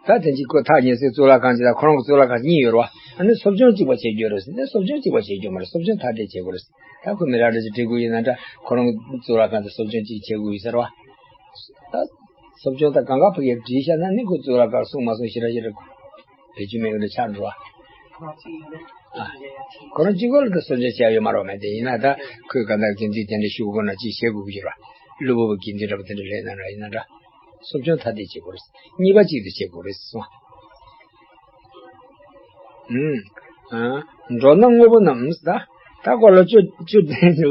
ད་དེ་གཅིག་ཁོ་ཐག་ཉེ་སའི་གཙུག་ལག་ཁང་ཅིག་དང་ཁོ་རང་གི་གཙུག་ལག་ཁང་གཉིས་ཡོད་རེད་བ། ཨ་ནི་གསོ་སྦྱོང་གཅིག་པ་བྱེད་རྒྱུ་རེད་ཟེར་ནས་གསོ་སྦྱོང་གཅིག་པ་བྱེད་རྒྱུ་མ་རེད། གསོ་སྦྱོང་ཐ་དད་བྱེད་དགོས་རེད། ད་ཁོ་མི་རང་འདྲ་ཅིག་བྲིས་དགོས་ཡིན་ན་འདྲ་ཁོ་རང་གི་གཙུག་ལག་ཁང་དུ་གསོ་སྦྱོང་གཅིག་བྱེད་དགོས་ཡོད་ཟེར་བ། ད་གསོ་སྦྱོང་ད་གང་ག་ཕ་གིར་བྲིས་བཞག་ན་ནི་ཁོ་གཙུག་ལག་ཁང་གསུང་མ་གསུང་ཞེ་དྲག་ཞེ་དྲག་བེད་སྤྱོད་མེད་པ་འདྲ་ཆགས་འགྲོ་བ། ཨ། ཁོ་རང་གཅིག་པོ་ལ་ད་གསོ་སྦྱོང་བྱས་ཡོད་མ་རེད་བ། མེད་དེ་ཡིན་ན་ད་ཁོས་གང་ལྟར་དགེ་འདུན་དེ་འདྲ་ཞུ་དགོས་ན་ཅིག་བྱེད་དགོས་ཀྱི་རེད་བ། གློ་བུར་བ་དགེ་འདུན་འདྲ་པོ་དེ་འདྲ་སླེབས་ན་འདྲ་ཡིན་ན་འདྲ། གསོ་སྦྱོང་ཐ་དད་བྱེད་དགོས་རེད། གཉིས་པ་གཅིག་ཏུ་བྱེད་དགོས་རེད་གསུངས། ཨུམ། ཨ། འགྲོ་ན་དངོས་པོ་རྣམས་ད། ད་ཁོ་ལོ་བཅུ་བཅུ་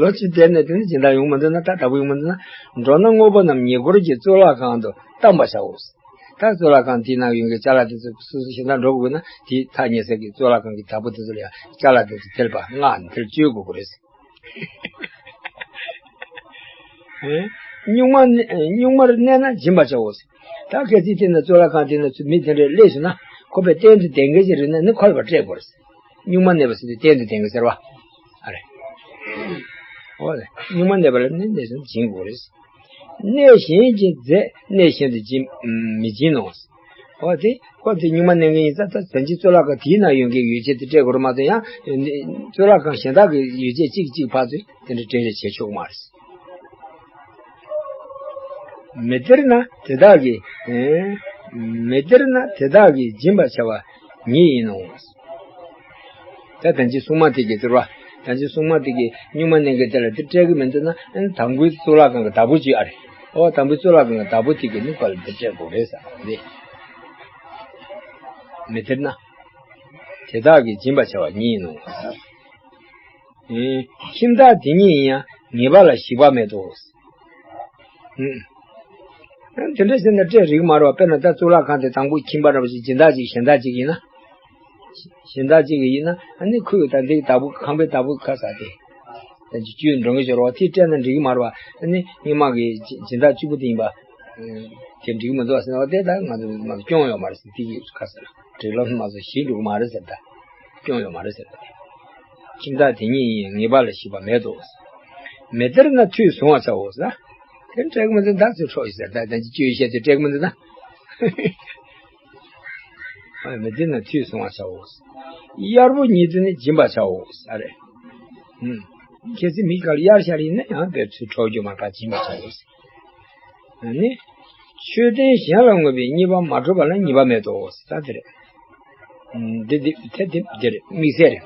ལོ་བཅུ་དེ་ནས་དེ་ནས་སྦྱིན་བདག་ཡོང་མི་འདུག་ན། ད་ལྟ་བུ་ཡོང་མི་འདུག་ན། འགྲོ་ན་དངོས་པོ་རྣམས་ཉེ་འཁོར་གྱི་གཙུག་ལག་ཁང་དུ་བཏང་པར་བྱའོ། ད་གཙུག་ལག་ཁང་དེའི་ནང་ཡོད་མཁན་ཅ་ལག་དེ་ཚོ་སོ་སོ་གཞན་དག་འགྲོ་དགོས་ན་དེའི་ཐག་ཉེ་སའི་གི་གཙུག་ལག་ཁང་གི་བདག་པོ་དེ་ཚོ་ལ་ཡང་ཅ་ལག་དེ་ཚོ་དེ་ལ་ཕར་མངགས་ནས་དེར་སྤྱོད་དགོས་ཀྱི་རེད། ཨེ། གཉུག་མ་གནས་གཉུག་མར་གནས་ན་སྦྱིན་པར་བྱའོ། ད་གལ་སྲིད་དེ་ན་གཙུག་ལག་ཁང་དེ་ན་མི་དེ་འདྲ་སླེབས་སོང་ན་ཁོ་པས་གཏན་དུ་བསྡད་མཁན་ཞིག་རེད་ན་ནི་ཁོ་ལ་ཕར་སྤྲད་དགོས་རེད། གཉུག་མ་གནས་པ་ཟེར་དུས་གཏན་དུ་བསྡད་མཁན་ཟེར་བ། ཨ་རེད། འོ་རེད། གཉུག་མ་གནས་པ་ལ་ནི་གནས་སུ་སྦྱིན་དགོས་རེད། གནས་གཞན་གྱིས་མཛད་གནས་གཞན་དུ་སྦྱིན་མི་སྦྱིན་ནོ། འོ་དེ་ཁོ་དེ་གཉུག་མ་གནས་མཁན་ཡིན་ཙང་ད་དོན་གྱི་གཙུག་ལག་ཁང་དེའི་ནང་ཡོད་མཁན་ཡོ་བྱད་དེ་སྤྲད་དགོས་རེད་མ་གཏོགས་ཡང་གཙུག་ལག་ཁང་གཞན་དག་གི་ཡོ་བྱད་གཅིག་གཅིག་ཕར་ཚུར་དེ་འདྲ་སྤྲད་རེས་བྱེད་ཆོག་མ་རེད། མི་སྟེར་ན་དེ་དག་གིས། ཨེ། མི་སྟེར་ན་དེ་དག་གིས་སྦྱིན་པར་བྱ་བ་ཉིད་ཡིན་ནོ། ད་ད་ཅི་སྲུང་མ་དེ་གིས་ཟེར་བ། ད་ཅི་སྲུང་མ་དེ་གིས་གཉུག་མ་གནས་མཁན་དེ་ལ་དེ་སྤྲད་གི་མི་འདུག་ན། ཨ་ནི་དང་པོའི་གཙུག་ལག་ཁང་གི་བདག་པོ་ཅིག་ཨ་རེད། ཨོ་དང་པོའི་གཙུག་ལག་ཁང་གི་བདག་པོ་དེ་གིས་ནི་ཁོ་ལ་དེ་སྤྲད་དགོས་རེད་ཟེར་བ་རེད། མི་སྟེར་ན། དེ་དག་གིས་སྦྱིན་པར་བྱ་བ་ཉིད་ཡིན་ནོ། ཨེ། ཁྱིམ་བདག་དེ་ཉིད་ཡིན་ཡང་ངེས་པ་ལ་ཞིག་པ་མེད་དོ། ཨུམ། དེ་འདྲ་བྱས་ན་སྤྲད་རིགས་མ་རེད་བ། དཔེར་ན་ད་གཙུག་ལག་ཁང་དེ་དང་པོ་ཁྱིམ་པ་འདྲ་པོ་ཞིག་སྦྱིན་བདག་ཅིག་གཞན་དག་ཅིག་ཡིན་ན། གཞན་དག་ཅིག་ཡིན་ན་ཨ་ནི་ཁོས་ད་འདི་བདག་པོ་ཁང་པའི་བདག་པོ་ཁ་ས་དེ། ད་ཅི་བཅུད་འགྲོ་གི་ཤོར་བ་དེ་སྤྲད་ན་འགྲིག་གི་མ་རེད་བ། ཨ་ནི་སྔོན་མ་གི་སྦྱིན་བདག་གཅིག་པུ་དེ་ཡིན་པ། དེ་འགྲིག་མི་འདུག་ཟེར་བ་དེ་ད་ང་ཚོ་མ་སྐྱོང་ཡོད་མ་རེད་ཟེར། དེ་གི་ཁ་ཟེར་སྒྲིག་ལམ་མ་ཚོ་ཞིག་འགྲོ་གི་མ་རེད་ཟེར། ད་སྐྱོང་ཡོད་མ་རེད་ཟེར། ད་ཁྱིམ་བདག་དེ་ཉིད་ཡིན་ངེས་པ་ལ་ཞིག་པ་མེད་དོ། མི་སྟེར་ན་ཐོས་བཟུང་བར་བྱའོ་ཟེར། དེ་སྤྲད་གི་མི་འདུག་ད་ཚོད་འཕྲོག་ཡིན་ཟེར། ད་ད་ཅི་བཅུད་བཤད་དེ་སྤྲད་གི་མི་འདུག་ད། མི་སྟེར་ན་ཐོས་བཟུང་བར་བྱའོ། གཡར་པོ་ཉིད་དུ་ནི་སྦྱིན་པར་བྱའོ་ཟེར་རེད། ཨུམ། གལ་སྲིད་མི་ག་ལ་གཡར་བཞག་ཡིན་ན་ཡང་དེ་ཚུར་འཕྲོག་རྒྱུ་མ་ག་སྦྱིན་པར་བྱའོ། ནི། མཆོད་རྟེན་གཞན་ལ་བསྔོས་པའི་རྙེད་པ་མ་གྲུབ་པ་ལ་ཉེས་པ་མེད་དོ། ད་དེ་རེད། འདི་འདི་དེ་འདི་འདི་རེད། དམིགས་བསལ་རེད།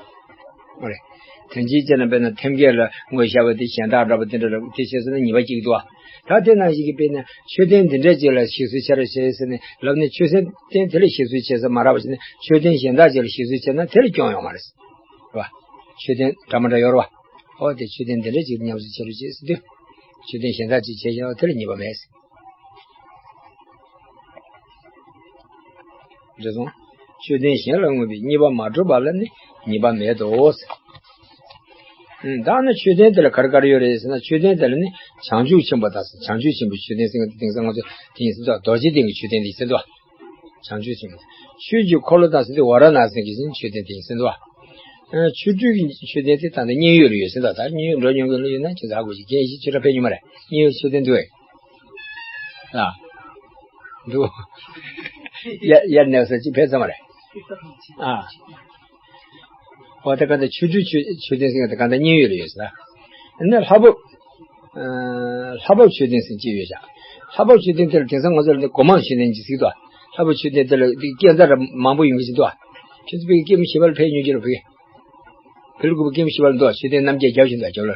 འོ་རེད། དོན་སྤྱི་བྱས་ན་དཔེར་ན་ཐེམ་སྐས་ལ་བསྔོས་བཞག་པ་དེ་གཞན་དག་འདྲ་པོ་དེ་འདྲ་རེད། དེ་བྱས་སོང་ན་ཉེས་པ་གཅིག་འདུག་ཨ། ད་དེ་ནང་བཞིན་གྱི་དཔེར་ན་མཆོད་རྟེན་འདི་འདྲ་ཅིག་ལ་ཞིག་གསོ་བྱེད་རོགས་བྱེད་ཟེར་ནས་ལབ་ནས་མཆོད་རྟེན་དེ་ལ་ཞིག་གསོ་བྱེད་ས་མ་རག་པ་བྱས་ནས་མཆོད་རྟེན་གཞན་དག་ཅིག་ལ་ཞིག་གསོ་བྱས་ན་དེ་ལ་སྐྱོན་ཡོད་མ་རེད། རེད་བ། མཆོད་རྟེན་འདྲ་མི་འདྲ་ཡོད་རེད་བ། ཨོ་དེ་མཆོད་རྟེན་འདི་འདྲ་ཅིག་ཉམས་གསོ་བྱེད་རོགས་བྱེད་ཟེར་དུས། མཆོད་རྟེན་གཞན་དག་ཅིག་བྱས་ཀྱང་དེ་ལ་ཉེས་པ་མེད། རེད་སོང་། མཆོད་རྟེན་གཞན་ལ་བསྔོས་པའི་རྙེད་པ་མ་གྲུབ་པ་ལ་ནི་ཉེས་པ་མེད་དོ། ཨུམ། ད་ནི་མཆོད་རྟེན་དེ་ལ་ག་རེ་ག་རེ་ཡོད་རེད་ཟེར་ན། མཆོད་རྟེན་དེ་ལ་ནི་བྱང་ཆུབ་ཆེན་པོ་དང་། བྱང་ཆུབ་ཆེན་པོའི་མཆོད་རྟེན་ཟེར་མཁན་དེ་དེང་སང་ང་ཚོ་དེ་ཡིན་ཟེར་འདུག་རྡོ་རྗེ་གདན་གྱི་མཆོད་རྟེན་དེ་ཡིན་ཟེར་འདུག་བྱང་ཆུབ་ཆེན་པོ། ཆོས་ཀྱི་འཁོར་ལོ་དང་ཟེར་དུས་ཝཱ་ར་ཎ་སི་གི་མཆོད་རྟེན་དེ་ཡིན་ཟེར་འདུག་ཨ། ཆོ་འཕྲུལ་གྱི་མཆོད་རྟེན་དེ་ད་ལྟ་མཉན་ཡོད་ལ་ཡོད་ཟེར་འདུག་ད་མཉན་ཡོད་འགྲོ་མྱོང་མཁན་ལ་ཡོད་ན་ཁྱེད་ཚོ་ཧ་གོ་ཞིག་རྒན་ཞིག་ཆོས་གྲྭ་ཕེབས་མྱོང་མ་རེད། མཉན་ཡོད་མཆོད་རྟེན་འདུག་ཨེ། ཨ། འདུག་ཡར་ཡར་ནས་ས་ཅིག་ཕེབས་ཙམ་མ་རེད། ཨ། འོ་ད་ག་ད་ཆོ་འཕྲུལ་མཆོད་མཆོད་རྟེན་ཟེར་མཁན་དེ་ག་ད་མཉན་ཡོད་ལ་ཡོད་ཟེར། ཨ་ནི་ལྷ་བབས། ཨ། ལྷ་བབས་མཆོད་རྟེན་ཟེར་གཅིག་ཡོད་ཤག་ལྷ་བབས་མཆོད་རྟེན་དེ་ལ་དེང་སང་ང་ཚོ་ལ་ནི་སྒོ་མང་མཆོད་རྟེན་གྱི་ཟེར་གྱི་འདུག་ལྷ་བབས་མཆོད་རྟེན་དེ་ལ་སྐས་འཛེག་མང་པོ་ཡོང་གི་ཟེར་འདུག་ཁྱེད་ཚོ་བོད་ཀྱི་ཀེམ་ཞི་བ་ལ་ཕེབས་མྱོང་གི་རེད་བོད། བོད་ལ་དགོས་པའི་ཀེམ་ཞི་བ་ལ་འདུག་མཆོད་རྟེན་རྣམ་རྒྱལ་རྒྱབ་བཞིན་འདུག་རྒྱབ་ལ།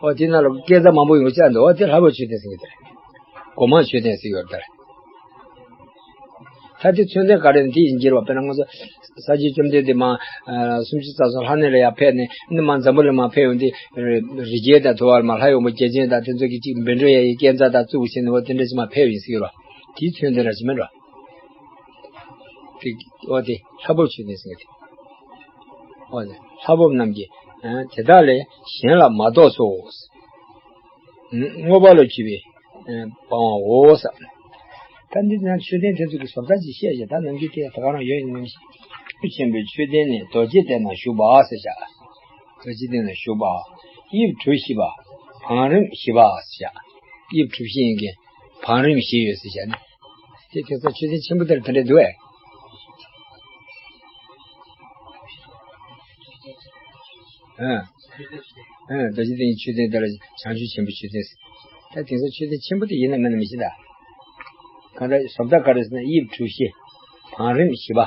ཨོ་དེ་ནང་ལ་སྐས་འཛེག་མང་པོ་ཡོང་བྱས་འདུག་ཨོ་དེ་ལྷ་བབས་མཆོད་རྟེན་ཟེར་གྱི་དེ་རེད། སྒོ་མང་མཆོད་རྟེན་ཟེར་གྱི་ཡོད་རེད་ད། ད་དེ་མཚོན་དོན་ག་རེ་ནི་དེ་ཡིན་གྱི་རེད་བ། དཔེར་ན་ང་ཚོ་ས་སྐྱའི་བཅོམ་ལྡན་འདས་མ་སུམ་ཅུ་རྩ་གསུམ་ལྷ་གནས་ལ་ཡར་ཕེབས་ནས་ནི་མ་འཛམ་བུ་གླིང་མར་ཕེབས་ཡོང་དུས་རི་རྒྱལ་དང་ཐུ་བ་ལ་མ་ལྷ་ཡོང་པོ་རྒྱལ་ཆེན་དང་དེ་ཚོ་གི་ཅིག་འབེན་འགྲོ་ཡ་ཡི་སྐས་འཛེག་དང་བཙུགས་བྱས་ནས་འོ་དེ་འདྲ་ཞིག་མ་ཕེབས་ཡིན་ཟེར་གྱི་རེད་བ། དེའི་མཚོན་དོན་ར་ཞིག་མིན་རོ། དེ་འོ་དེ་ལྷ་བབས་མཆོད་རྟེན་ཟེར་གྱི་དེ། འོ་དེ་ལྷ་བབས་རྣམས་ཀྱིས་དེ་དག་ལས་གཞན་ལ་མ་གཏོགས་སོ། མངོན་པ་ལ་གྱུར་པའི་སྤང་བའོ་ཟེར། ད་འདི་ན་མཆོད་རྟེན་དེ་ཚོ་གི་བཟོ་ལྟ་ཅིག་བཤད་བྱས། ད་ནམ་རྒྱུན་དེ་ད་ག་རང་ཡོད་ཡིན་ནམ་ཞིག་ཆེན་པོའི་མཆོད་རྟེན་ནི་རྡོ་རྗེ་གདན་ན་བཞུགས་པ་ཟེར་བྱ། རྡོ་རྗེ་གདན་ན་བཞུགས་པ། དབྱིབས་གྲུ་བཞི་པ། བང་རིམ་བཞི་པ་ཟེར་བྱ། དབྱིབས་གྲུ་བཞི་ཡིན་གྱི། བང་རིམ་བཞི་ཡོད་ཟེར་བྱ་ནི། དེ་དེང་སང་མཆོད་རྟེན་ཆེན་པོ་དེར་དེ་འདྲ་འདུག་ཨེ། ཨ། ཨ། རྡོ་རྗེ་གདན་གྱི་མཆོད་རྟེན་དེ་ལ་བྱང་ཆུབ་ཆེན་པོའི་མཆོད་རྟེན་ཟེར། ད་དེང་སང་མཆོད་རྟེན་ཆེན་པོ་དེ་ཡིན་ན་མིན་ན་མི་ཤེས་ད། གང་ལྟར་བཟོ་ལྟ་ག་རེ་ཟེར་ན་དབྱིབས་གྲུ་བཞི། བང་རིམ་བཞི་པ།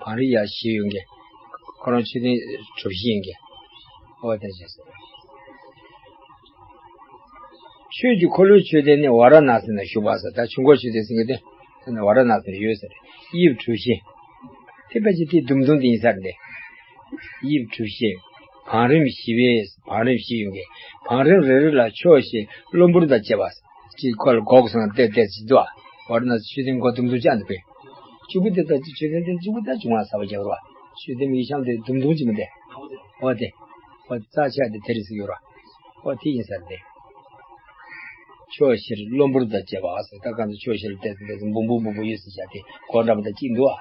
བང་རིམ་ཡ་བཞི་ཡོད་མཁན། ཁོ་རང་མཆོད་རྟེན་གྲུ་བཞི་ཡིན་མཁན། ཨོ་དེ་བྱས་ཟེར། ཆོས་ཀྱི་འཁོར་ལོའི་མཆོད་རྟེན་ནི་ཝཱ་ར་ཎཱ་སི་ན་བཞུགས་པ་ཟེར། ད་ཆོས་འཁོར་མཆོད་རྟེན་ཟེར་མཁན་དེ་དེ་ནི་ཝཱ་ར་ཎཱ་སི་ན་ཡོད་ཟེར། དབྱིབས་གྲུ་བཞི། དེ་ཕལ་ཆེར་དེ་ཟླུམ་ཟླུམ་དེ་ཡིན་ས་རེད། དབྱིབས་གྲུ་བཞི། བང་རིམ་བཞི་པའི་བང་རིམ་བཞི་ཡོད་མཁན། བང་རིམ་རེ་རེ་ལ་ཕྱོགས་བཞིར་གློ་འབུར་དང་བཅས་པ། གཅིག་ཁོ་ལ་སྒོ་གསུམ་བལྟས་བལྟས་ཅིག་འདུག་ཨ། ཝཱ་ར་ཎཱ་སི་མཆོད་རྟེན་སྒོ་ཟླུམ་ཟླུམ་བཅག་འདུག་པས། གཅིག་པུ་དེ་ལྟ་ཅིག་མཆོད་རྟེན་དེ་གཅིག་པུ་ད་བྱུང་བ་ཟ་བ་རྒྱག་རོགས། མཆོད་རྟེན་མིག་ཤམ་དེ་ཟླུམ་ཟླུམ་ཅིག་མི་འདུག་ཨོ་དེ། ཨོ་རྩ་ཆག་དེ་དེ་རེད་ཟེར་གྱི་རོ། ཨོ་དེ་ཡིན་ས་རེད། ཕྱོགས་བཞིར་གློ་འབུར་དང་བཅས་པ་ཟེར། ད་གང་དུ་ཕྱོགས་བཞིར་བལྟས་ཏེ་བལྟས་ཏེ་འབུམ་འབུམ་འབུམ་འབུམ་ཡོད་ཟེར་བྱ་དེ་སྒོ་འདྲ་པོ་དང་གཅིག་འདུག་ཨ།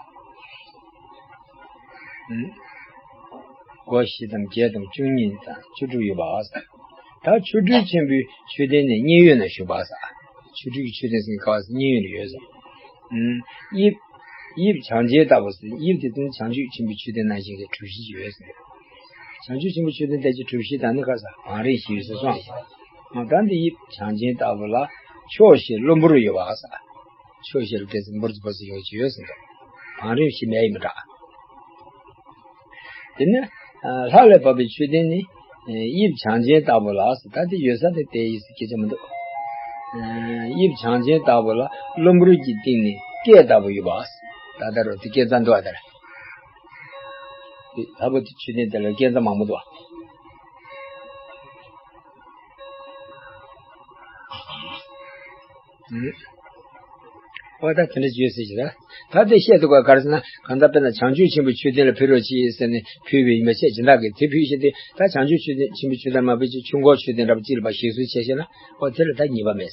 ཨུམ། སྒོ་བཞི་དང་བརྒྱད་དང་བཅུ་གཉིས་དང་བཅུ་དྲུག་ཡོད་པ་ཟེར། ད་ཆོ་འཕྲུལ་ཆེན་པོའི་མཆོད་རྟེན་ནི་མཉན་ཡོད་ན་བཞུགས་པ་ཟེར། ཆོ་འཕྲུལ་གྱི་མཆོད་རྟེན་ཟེར་མཁན་ག་བ་ཟེར་མཉན་ཡོད་ན་ཡོད་ཟེར། ཨུམ། དབྱིབས། དབྱིབས་བྱང་ཆེན་ལྟ་བུ་ཟེར། དབྱིབས་དེ་དོན་བྱང་ཆུབ་ཆེན་པོའི་མཆོད་རྟེན་ནང་བཞིན་གྱི་གྲུ་བཞི་ཡོད་ཟེར། བྱང་ཆུབ་ཆེན་པོའི་མཆོད་རྟེན་ལྟ་ཅི་གྲུ་བཞི་དང་ནི་ག་ས་བང་རིམ་བཞི་ཡོད་ཟེར་སོང་། ད་འདི་དབྱིབས་བྱང་ཆེན་ལྟ་བུ་ལ་ཕྱོགས་བཞིར་གློ་འབུར་ཡོད་པ་ཟེར། ཕྱོགས་བཞིར་དེ་ཚོ་འབུར་ཚོ་འབུར་ཚོ་ཡོད་ཅི་ཡོད་ཟེར་འདུག་བང་རིམ་བཞི་མེད་ཡིན་མི་འདྲ། དེ་ནས་ལྷ་ལས་བབས་པའི་མཆོད་རྟེན་ནི་དབྱིབས་བྱང་ཆེན་ལྟ་བུ་ལ་ཟེར། ད་དེ་ཡོད་ས་དེ་དེ་ཡིན་ཟེར་སྐད་ཆ་མི་འདུག་དབྱིབས་བྱང་ཆེན་ལྟ་བུ་ལ་གློ་འབུར་གྱི་སྟེང་ནས་སྐས་ལྟ་བུ་ཡོད་པ་ཟེར། ད་ལྟ་རུ་དེ་སྐས་འཛེག་འདུག་ཨ། ད་ལྟ་ལྷ་བབས་དེ་མཆོད་རྟེན་དེ་ལ་སྐས་འཛེག་མང་པོ་འདུག་ཨ། ཨུམ། ཨོ་ད་དེ་འདྲ་བརྗོད་ཟེར་གྱི་ར། ད་དེ་བཤད་དུ་ག་ག་རེ་ཟེར་ན་གང་ལྟར་དཔེར་ན་བྱང་ཆུབ་ཆེན་པོའི་མཆོད་རྟེན་ལ་ཕུལ་རོགས་གྱིས་ཟེར་ནས་ཕུལ་བའི་ཡིན་པ་བཤད་སྦྱིན་བདག་གིས་དེ་ཕུལ་བཞིན་དུ་ད་བྱང་ཆུབ་མཆོད་རྟེན་ཆེན་པོའི་མཆོད་རྟེན་མ་ཕུལ་ཅིག་ཆོས་འཁོར་མཆོད་རྟེན་འདྲ་པོ་གཅིག་ལ་ཕར་ཞིག་གསོ་བྱས་ཤེ་ན་ཨོ་དེ་ལ་ད་ཉེས་པ་མེད།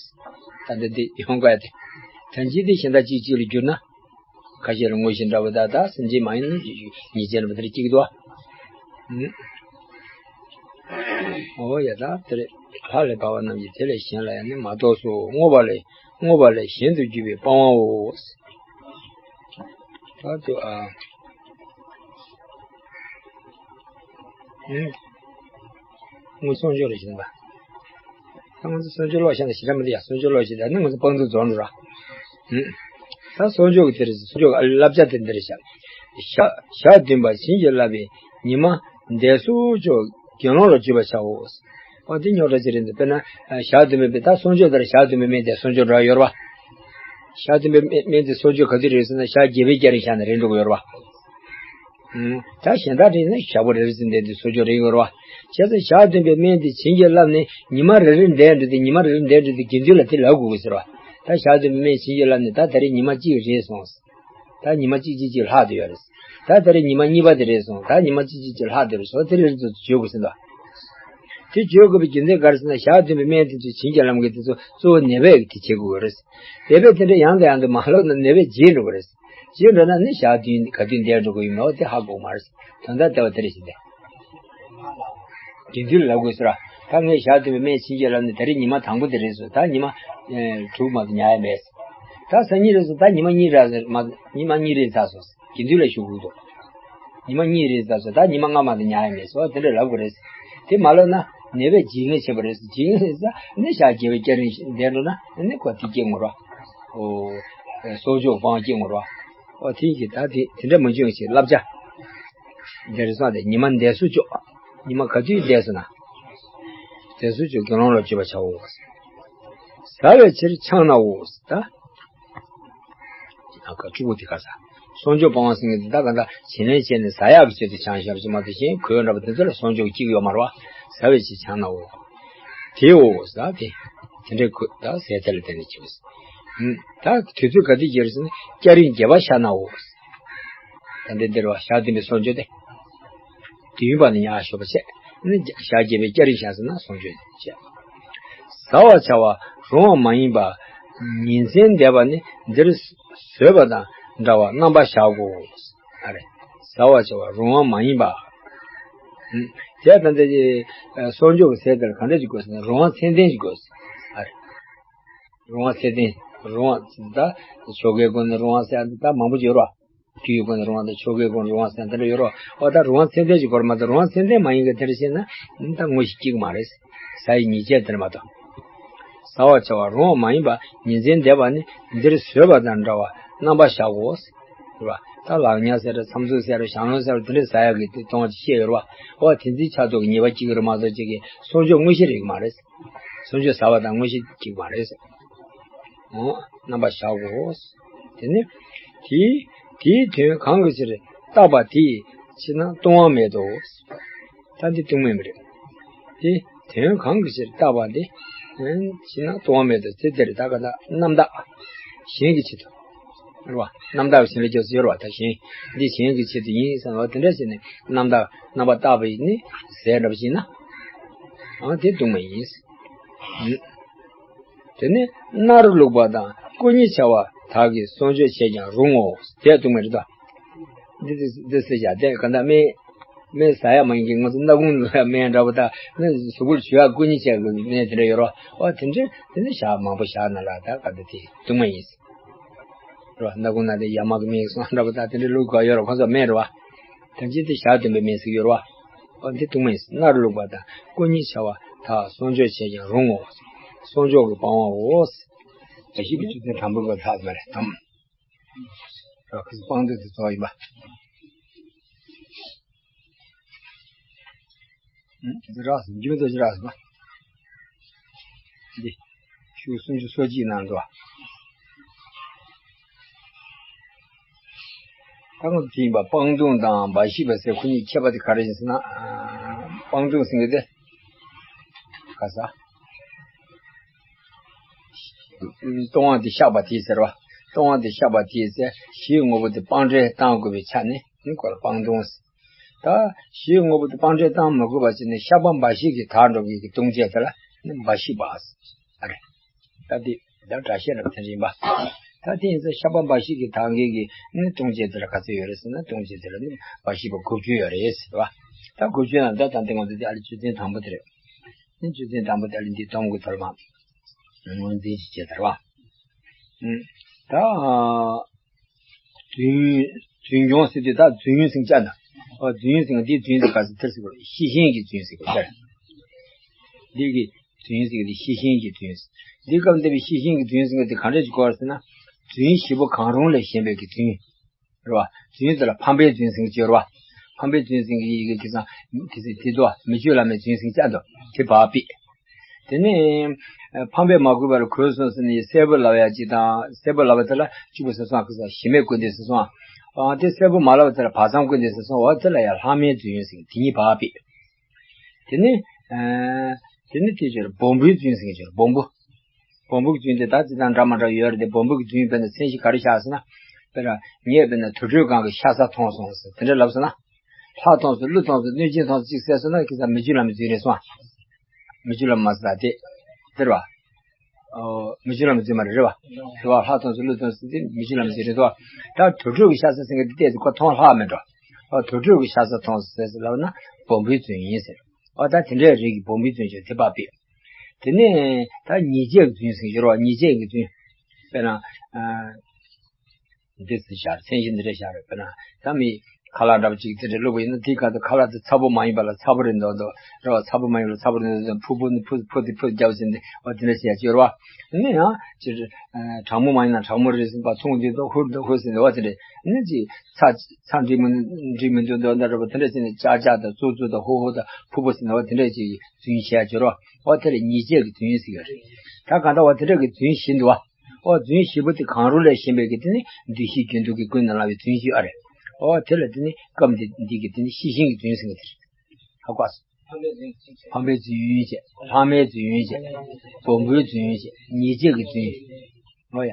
ད་འདི་འདི་ཡོང་དགོས་ཡ་དེ། ད་འཇིག་རྟེན་གཞན་དག་གཅིག་གཅིག་ལ་བསྒྱུར་ན། ཁ་ཤས་ལ་དངོས་གཞི་འདྲ་པོ་དང་ད་སེམས་ཅན་མ་ཡིན་ན་ཉེས་ཅན་འདྲ་པོ་དེ་འདྲ་གཅིག་འདུག་ཨ། ཨོ་ཡ་ད་དེ་རེད། ལྷ་ལས་བབས་པ་རྣམས་ཀྱིས་དེ་ལས་གཞན་ལ་ཡང་ནི་མ་གཏོགས་སོ། མངོན་པ་ལས་མངོན་པ་ལས་གཞན་དུ་གྱུར་པའི་སྤང་བའོ། ད་དུ་ཨ། ཨུམ། ངོ་གསོལ་ཇོ་རེ་བྱེད་པ། ད་ང་ཚོ་གསོལ་ཇོ་ཀློག་བཞག་ན་ཞེ་དྲག་མི་འདུག་ཡ། གསོལ་ཇོ་ཀློག་བྱེད་ད་ནི་ང་ཚོ་སྤང་ཚུལ་རྫོགས་འགྲོ་ར། ཨུམ། ད་གསོལ་ཇོ་གི་དེ་རེད། གསོལ་ཇོ་གི་བསླབ་བྱ་དེ་འདི་རེད་བཞག་ཞག་ཞག་བདུན་པ་བྱིན་གྱིས་བརླབས་པའི་ཉི་མ་འདས་གསོལ་ཇོ་དགེ་སློང་ལ་བརྗོད་པར་བྱའོ། ཨོ་དེ་རྙོག་དྲ་ཅིག་རེད་འདུག་དཔེར་ན་ཞག་བདུན་པའི་ད་གསོལ་ཇོ་དེར་ཞག་བདུན་པའི་སྨན་དེ་གསོལ་ཇོ་འདྲ་ཡོད་ར་བ། ཞག་བདུན་པའི་སྨན་དེ་གསོལ་ཇོ་ག་དུས་རེད་ཟེར་ན་ཞག་བརྒྱད་པའི་སྐྱ་རེངས་ཤར་ནས་རེད་འགྲོ་གི་ཡོད་ར་བ། ད་གཞན་དག་རེད་ན་ཞག་པོ་རེ་རེ་ཟིན་བསྡད་དུས་གསོལ་ཇོ་རེ་ཡོད་ར་བ། བྱས་ཙང་ཞག་བདུན་པའི་སྨན་དེ་བྱིན་གྱིས་བརླབས་ནས་ཉི་མ་རེ་རེ་འདས་འགྲོ་དུས་ཉི་མ་རེ་རེ་འདས་འགྲོ་དུས་དགེ་འདུན་ལ་དེ་ལབ་དགོས་ཀྱི་ཟེར་བ། ད་ཞག་བདུན་པའི་སྨན་བྱིན་གྱིས་བརླབས་ནས་ད་ད་རེས་ཉི་མ་གཅིག་རེད་སོང་། ད་ཉི་མ་གཅིག་གཅིག་གཅིག་ལྷག་བསྡད་ཡོད་རེད། ད་ད་རེས་ཉི་མ་གཉིས་པ་དེ་རེད་སོང་། ད་ཉི་མ་གཅིག་གཅིག་གཅིག་ལྷག་བསྡད་རེད་སོང་། དེ་རེ་རེ་ཚོ་བརྗོད་དགོས་ཟེར་ད། དེ་བརྗོད་དགོས་པའི་རྒྱུ་མཚན་ག་རེ་ཟེར་ན་ཞག་བདུན་པའི་སྨན་དེ་ཚོ་བྱིན་གྱིས་བརླབས་མཁན་དེ་ཚོ་གཙོ་བོ་ནད་པས་དེ་བྱེད་དགོས་ཀྱི་རེད། ནད་པས་དེ་འདྲ་ཡང་དང་ཡང་དུ་མ་ལབ་ན་ནད་པས་བརྗེད་འགྲོ་གི་རེད། བརྗེད་འགྲོ་ན་ནི་ཞག་བདུན་ག་དུས་འདས་འགྲོ་གི་ཡོད་མེད་འོ་དེ་ཧ་གོ་མ་རེད། དོན་དག་ལྟ་བ་དེ་རེད་ཟེར་ཏེ། དགེ་འདུན་ལ་ལབ་དགོས་ཟེར་བ། ད་ངས་ཞག་བདུན་པའི་སྨན་བྱིན་གྱིས་བརླབས་ནས་ད་རེས་ཉི་མ་དང་པོ་དེ་རེད་སོང་། ད་ཉི་མ་དྲུག་མ་གཏོགས་ཉར་ཡ་མེད། ད་སང་ཉིན་རེད་སོང་། ད་ཉི་མ་གཉིས་རེད་ཟེར་མ་ཉི་མ་གཉིས་རེད་ཚར་སོང་། དགེ་འདུན་ལ་ཞུ་དགོས་འདུག་ཉི་མ་གཉིས་རེད་ཚར་སོང་། ད་ཉི་མ་ལྔ་མ་གཏོགས་ཉར་ཡ་མེད་སོང་། དེ་འདྲ་ལབ་དགོས་རེད། དེ་མ་ལབ་ན་ནད་པས་བརྗེད་ངེས་བྱེད་པ་རེད་སོང་། བརྗེད་ངེས་རེད་ས་ནི་ཞག་བརྒྱད་པའི་སྐྱ་རེངས་འདས་འགྲོ་ན་ནི་ཁོ་དེ་སྐྱེ་ངོ་ར། ཨོ། གསོལ་ཇོ་སྤང་སྐྱེ་ངོ་ར། ཨོ་དེ་གི་ད་དེ་དེ་འདྲ་མ་བྱུང་ཞེས་བསླབ་བྱ། འདིར་སོང་སྟེ་ཉི་མ་འདས་སུ་གཅོད། ཉི་མ་ག་དུས་འདས་སོང་ན། འདས་སུ་གཅོད་དགེ་སློང་ལ་བརྗོད་པར་བྱའོ། ཟ་བའི་ཕྱིར་ཆང་ནའོ། ད། ཨ་ཁ་བཅུ་པོ་དེ་ག་ས། གསོག་འཇོག་སྤང་བ་ཟེར་མཁན་དེ་ད་ག་ད་བྱིན་ལེན་བྱས་ནས་ཟ་ཡག་གི་ཆེད་དུ་ཆང་བཞག་པ་ཅིག་མ་གཏོགས་གཞན་གོས་འདྲ་པོ་དེ་ཚོ་ལ་གསོག་འཇོག་གཅིག་ཡོད་མ་རེད་བ། ཟ་བའི་ཕྱིར་ཆང་ནའོ། དེའོ་ཟ་དེ། དེ་འདྲའི་གོས་ད་ཟས་ཚལ་ལ་བརྟེན་ནས་བྱེད་པ། ད་དུས་ཚོད་ག་དུས་ཀྱི་རེད་ཟེར་ན་སྐྱ་རེངས་བརྒྱད་པ་ཤར་ནའོ། ད་འདི་འདིར་བ་ཞག་བདུན་པའི་གསོག་འཇོག་སྟེ། བདུན་པ་ནི་ཉ་ཞོགས་པ་བྱས། ནི་ཞག་བརྒྱད་པའི་སྐྱ་རེངས་ཤར་ཟེར་ན་གསོག་འཇོག་བྱས། ཟ་བར་བྱ་བ་རུང་བ་མ་ཡིན་པ། ཉིན་མཚན་འདས་པ་ནི་འདིར་ཟོས་པ་དང་འདྲ་བར་རྣམ་པར་བཞག་གོ། ཨ་རེ། ཟ་བར་བྱ་བ་རུང་བ་མ་ཡིན་པ། ཨུམ། དེ་ལྟ་སྟེ། གསོག་འཇོག་གི་ཟས་དེར་གང་འདྲ་ཞིག་དགོས་ཟེར་ན་རུང་བ་ཚད་ལྡན་ཞིག་དགོས། ཨ་རེ། རུང་བ་ཚད་ལྡན། རུང་བ་ད། ཆོ་གའི་སྒོ་ནས་རུང་བ་ཟེར་ཡ་ད་མང་པོ་ཡོད་རེད་བ། རྒྱུ་ཡི་སྒོ་ནས་རུང་བ་དང་ཆོ་གའི་སྒོ་ནས་རུང་བ་ཟེར་ཡ་དེ་འདྲ་ཡོད་རེད་བ། འོ་ད་རུང་བ་ཚད་ལྡན་ཞིག་དགོས་རེད་མ་གཏོགས་རུང་བ་ཚད་ལྡན་མ་ཡིན་མཁན་དེ་འདྲ་བྱས་ན་ད་དངོས་གཞི་སྐྱེ་གི་མ་རེད། ཟ་ཡི་ཉེས་བྱས་དེ་འདྲ་མ་གཏོགས། ཟ་བར་བྱ་བ་རུང་བ་མ་ཡིན་པ་ཉིན་མཚན་འདས་པ་ནི་འདིར་ཟོས་པ་དང་འདྲ་བར་རྣམ་པར་བཞག་གོ། རེད་བ། ད་ལག་ཉ་ཟེར་ར་མཚམས་ཚོད་ཟེར་ར་ཞང་ལོང་ཟེར་ར་དེ་འདྲ་ཟ་ཡག་གི་དེ་གཏོང་བ་ཅིག་བཤད་ཡོད་རེད་བ། འོ་དེ་ཚོའི་ཆ་ཚོགས་ཀྱི་ཉེས་པ་སྐྱེ་གི་རེད་མ་གཏོགས་ཅིག་གི་གསོག་འཇོག་དངོས་གཞི་རེད་ཀྱི་མ་རེད། གསོག་འཇོག་ཟ་བ་དང་དངོས་གཞི་སྐྱེ་གི་མ་རེད། འོ། རྣམ་པར་བཞག་གོ། དེ་ནི། དེའི། དེའི་དོན་གང་གི་ཕྱིར་བརྟག་པ་དེས་ཕྱིར་ན་ལྟུང་བ་མེད་དོ། ད་འདི་ལྟུང་མེད་མི་རེད། དེ་དོན་གང་གི་ཕྱིར་བརྟག་པ་དེ། ཕྱིར་ན་ལྟུང་བ་མེད་དོ་ཚེ་འདིར་ད་ག་ད་རྣམ་དག་གཞན་གྱི་ཆེད་དུ། རེད་བ། རྣམ་དག་གི་ཕྱིར་ལ་སྐྱབས་སུ་ཡོད་རེད་བ། ད་གཞན། འདི་གཞན་གྱི་ཆེད་དུ་ཡིན་བསམ་པ་དེ་འདྲ་བྱས་ནས་རྣམ་དག་རྣམ་པར་བརྟག་པ་ཡིས་ནི་ཟས་འདྲ་པོ་ཞིག་ན། ཨ་དེ་ལྟུང་མེད་ཡིན། དེ་ནི་མནར་བླུགས་པ་དང་བསྐུ་མཉེ་བྱ་བ་དག་གིས་གསོག་འཇོག་བྱས་ཀྱང་རུང་ངོ་། དེ་ལྟུང་མེད་རེད་དོ། འདི་འདི་འདི་ཟེར་བྱ་དེ་ག་འདྲ་སྨན། སྨན་ཟ་ཡ་མ་ཡིན་གྱི་ང་ཚོ་སྣ་ཁུང་ལ་སྨན་འདྲ་པོ་དང་ནི་གཟུགས་པོར་བྱུག་ཡ་བསྐུ་མཉེ་བྱས་ཀྱི་སྨན་དེ་འདྲ་ཡོད་རོ། ཨོ་དེ་འདྲ་དེ་ནི་ཞག་མང་པོ་བཞག་ན་ལ་ད་ག་འདྲ་དེ་ལྟུང་མེད་ཡིན། རོ་སྣ་ཁུང་ན་དེ་ཡ་མ་གི་སྨན་སོང་འདྲ་པོ་དང་དེ་འདྲ་བླུགས་དགོས་ཡོད་རོ་ཁོ་ཚོ་སྨན་རེད་བ། ཐམས་ཅད་དེ་ཞག་བདུན་པའི་སྨན་ཟིག་ཡོད་རེད་བ། ཨོ་འདི་ལྟུང་མེད་ཡིན། མནར་བླུགས་པ་དང་བསྐུ་མཉེ་བྱ་བ་དག་གསོག་འཇོག་བྱས་ཀྱང་རུང་ངོ་། གསོག་འཇོག་གི་སྤང་བའོ། ཞིབ་པའི་ཆུ་ཚན་དང་པོའི་སྐབས་ལྷག་མ་རེད་དམ། ར་ཁུ་སྤང་འདོད་དེ་ཚོ་ཡིན་པ། འདི་རགས་སུ་འགྱུར་དུ་ཅི་རགས་སུ་འདི་ཤུགས་སུམ་ཅུ་སོ་གཅིག་ནང་འགྲོ། ད་ང་ཚོ་དེ་ཡིན་པ་སྤང་ལྟུང་དང་འབའ་ཞིག་པ་ཟེར་ཁོ་གཉིས་ཁྱད་པར་དེ་ག་རེ་ཡིན་ཟེར་ན། སྤང་ལྟུང་ཟེར་མཁན་དེ་ག་ས། ལྟུང་བ་དེ་བཤགས་པ་དེ་ཟེར་བ། ལྟུང་བ་དེ་བཤགས་པ་དེ་ཟེར་གཞིའི་དངོས་པོ་དེ་སྤང་བྲལ་བཏང་དགོས་པའི་ཆ་ནས་ནི་ཁོ་ལ་སྤང་ལྟུང་ཟེར། ད་གཞིའི་དངོས་པོ་དེ་སྤང་བྲལ་བཏང་མི་དགོས་པ་བྱས་ནས་བཤགས་པ་འབའ་ཞིག་གིས་དག་འགྲོ་མཁན་གྱི་ལྟུང་བྱེད་དེ་ལ་ནི་འབའ་ཞིག་པ་ཟེར། ཨ་རེ། ད་དེ་ད་སྒྲ་བཤད་རབ་དེ་ཡིན་པ། ད་དེ་ཡིན་ཙང་བཤགས་པ་འབའ་ཞིག་གིས་དག་མཁན་གྱི་ནི་ལྟུང་བྱེད་དེ་ལ་ག་ཚོད་ཡོད་རེད་ཟེར་ན་ལྟུང་བྱེད་དེ་ལ་ནི་འབའ་ཞིག་པ་དགུ་བཅུ་ཡོད་རེད་ཟེར་བ། ད་དགུ་བཅུ་ནང་ད་ད་འདི་ང་ཚོ་དེ་ཨ་ལི་ཆུ་ཚན་དང་པོ་དེ་རེད། ནི་ཆུ་ཚན་དང་པོ་དེ་ཨ་ལི་འདི་སྟོང་གི་ཐོལ་མ། ངོས་འཛིན་ཞིག་བྱས་ཚར་བ། ད། རྫུན། རྫུན་སྐྱོང་ཟེར་དུས་ད་རྫུན་ཟིང་ཅག་ན། ཨོ་རྫུན་ཟིང་འདི་རྫུན་ཟིང་ག་ཟེར་ཐེར་ཟེར་གོ་ཤེས་བཞིན་གྱི་རྫུན་ཟེར་གོ་ཤར། འདི་གི་རྫུན་ཟིང་འདི་ཤེས་བཞིན་གྱི་རྫུན། འདི་སྐབས་འདི་བའི་ཤེས་བཞིན་གྱི་རྫུན་ཟིང་འདི་ག་འདྲ་ཞིག་གོ་བར་ཟེར་ན། རྫུན་བཞི་པོ་གང་རུང་ལས་གཞན་པའི་གི་རྫུན། རེད་བ། རྫུན་དེ་ལ་ཕམ་པའི་རྫུན་ཟེར་གྱི་ཡོད་རེད་བ། ཕམ་པའི་རྫུན་ཟེར་གྱི་ཡི་གེ་དེ་ཚང་དེ་ཚེ་དེ་དོ་མི་ཆོས་བླ་མའི་རྫུན་ཟེར་ཅག་འདུག་དེ་བག་ཕེབས། དེ་ནས་ཕམ་པས་མ་གོས་པར་གོས་སོང་ཟེར་ནས་སྲད་བུ་ལབ་ཡ་ཅིག་དང་སྲད་བུ་ལབ་པ་དེ་ལ་གཅིག་པུ་ཟེར་སོང་ཨ་ཁུ་ས་གཞི་མེད་ཀུན་ལྡན་ཟེར་སོང་ཨ། དེ་སྲད་བུ་མ་ལབ་པ་དེ་ལ་བག་ཙམ་ཀུན་ལྡན་ཟེར་སོང་འོ་དེ་ལ་ཡ་ལྷག་མའི་རྫུན་ཟེར་དེ་གཉིས་བག་ཕེབས། དེ་ནས། དེ་ནས་དེ་ཕྱིར་སྦོམ་པོའི་རྫུན་ཟེར་གྱི་སྦོམ་པོ། སྦོམ་པོ་གི་རྫུན་དེ་ད་ཅི་དང་འདྲ་མ་འདྲ་ཡོད་རེད་དེ་སྦོམ་པོ་གི་རྫུན་དཔེར་ན་མཚན་གཞི་ག་རེ་བཞག་ཟེར་ན། དཔེར་ན་ངས་དཔེར་ན་དུར་ཁྲོད་གང་གི་ཤ་ཟ་མཐོང་སོང་ཟེར་དེ་འདྲ་ལབ་སོང་ན། ལྷ་མཐོང་སོང་ཀླུ་མཐོང་སོང་གནོད་སྦྱིན་མཐོང་སོང་ཅིག་ཟེར་སོང་ན་ཁྱེད་ཚ་མི་ཆོས་བླ་མའི་རྫུན་རེད་སོང་ཨ། མི་ཆོས་བླ་མ་ཟ་དེ། དེ་རེད་བ། མི་ཆོས་བླ་མའི་རྫུན་མ་རེད་རེད་བ། རེད་བ་ལྷ་མཐོང་སོང་ཀླུ་མཐོང་སོང་དེ་མི་ཆོས་བླ་མའི་རྫུན་རེད་དོ། ད་དུར་ཁྲོད་ཀྱི་ཤ་ཟ་ཟེར་མཁན་དེ་བལྟས་ཏེ་ཁོ་མཐོང་ལྷག་མེད་འགྲོ། དུར་ཁྲོད་ཀྱི་ཤ་ཟ་མཐོང་སོང་ཟེར་ལབ་ན་སྦོམ་པོའི་རྫུན་ཡིན་ཟེར། ཨ་ད་དེ་འདྲའི་རིགས་ཀྱི་སྦོམ་པོའི་རྫུན་ཅིག་དེ་བག་ཕེབས། དེ་ནས་ད་ཉེས་བྱས་ཀྱི་རྫུན་ཟེར་གྱི་རེད་བ། ཉེས་བྱས་ཀྱི་རྫུན། དཔེར་ན། འདི་ཟེར་བཞག་མཚན་གཞི་འདི་འདྲ་བཞག་རེད་དཔེར་ན་ད་མི། ཁ་ལག་འདྲ་པོ་ཅིག་དེ་འདྲ་བླུགས་པ་ཡིན་ན། དེའི་སྐབས་དུ་ཁ་ལག་དེ་ཚ་པོ་མ་ཡིན་པ་ལ་ཚ་པོ་རེད་འདུག་འདུག་རེད་བ། ཚ་པོ་མ་ཡིན་པ་ལ་ཚ་པོ་རེད་འདུག་འདུག་ཕུ་ཕུ་ནི་ཕུ་ཕུ་དེ་ཕུ་རྒྱབ་ཟིན་ཏེ་འོ་དེ་འདྲ་བྱས་ཡ་ཅིག་ཡོད་རེད་བ། ནི་ཡང་ཅིག་གྲང་མོ་མ་ཡིན་ན་གྲང་མོ་རེད་ཟིན་པ། ཚོང་འདི་འདུག་ཧུར་འདུག་ཧུར་ཟིན་ཏེ་འོ་དེ་འདྲ། ནི་ཅིག་ཚ་ཚ་འདྲི་མི་འདྲི་མི་འདུག་འདུག་འདྲ་པོ་དེ་འདྲ་བྱས་ནས་ཅག་ཅག་དང་ཙུག་ཙུག་དང་ཧུ་ཧུ་དང་ཕུ་ཕུ་ཟིན་ཏེ་འོ་དེ་འདྲ་ཅིག་རྫུན་བཤད་ཡ་ཅིག་ཡོད་རེད་བ། འོ་དེ་ལ་ཉེས་བྱས་ཀྱི་རྫུན་ཟེར་གྱི་རེད། ད་གང་ལྟར་འོ་དེ་འདྲ་གི་རྫུན་བཞི་འདུག་བ། ཨོ་རྫུན་བཞི་པོ་དེ་གང་རུང་ལས་གཞན་པའི་གི་དེ་ནི་འདུ་ཤེས་རྒྱུན་མཐུན་གྱི་ཀུན་ནས་བསླངས་པའི་རྫུན་བཞི་ཨ་རེད། ཨོ་དེ་ལ་དེ་ནི་སྐབས་འདི་འདི་གི་དེ་ནི་ཤེས་བཞིན་གྱི་རྫུན་ཟེར་གྱི་དེ་རེད། ཧ་གོ་སོང་། ཕམ་པའི་རྫུན་བྱས། ལྷག་མའི་རྫུན་བྱས། སྦོམ་པོའི་རྫུན་བྱས། ཉེས་བྱས་ཀྱི་རྫུན། ཨོ་ཡ།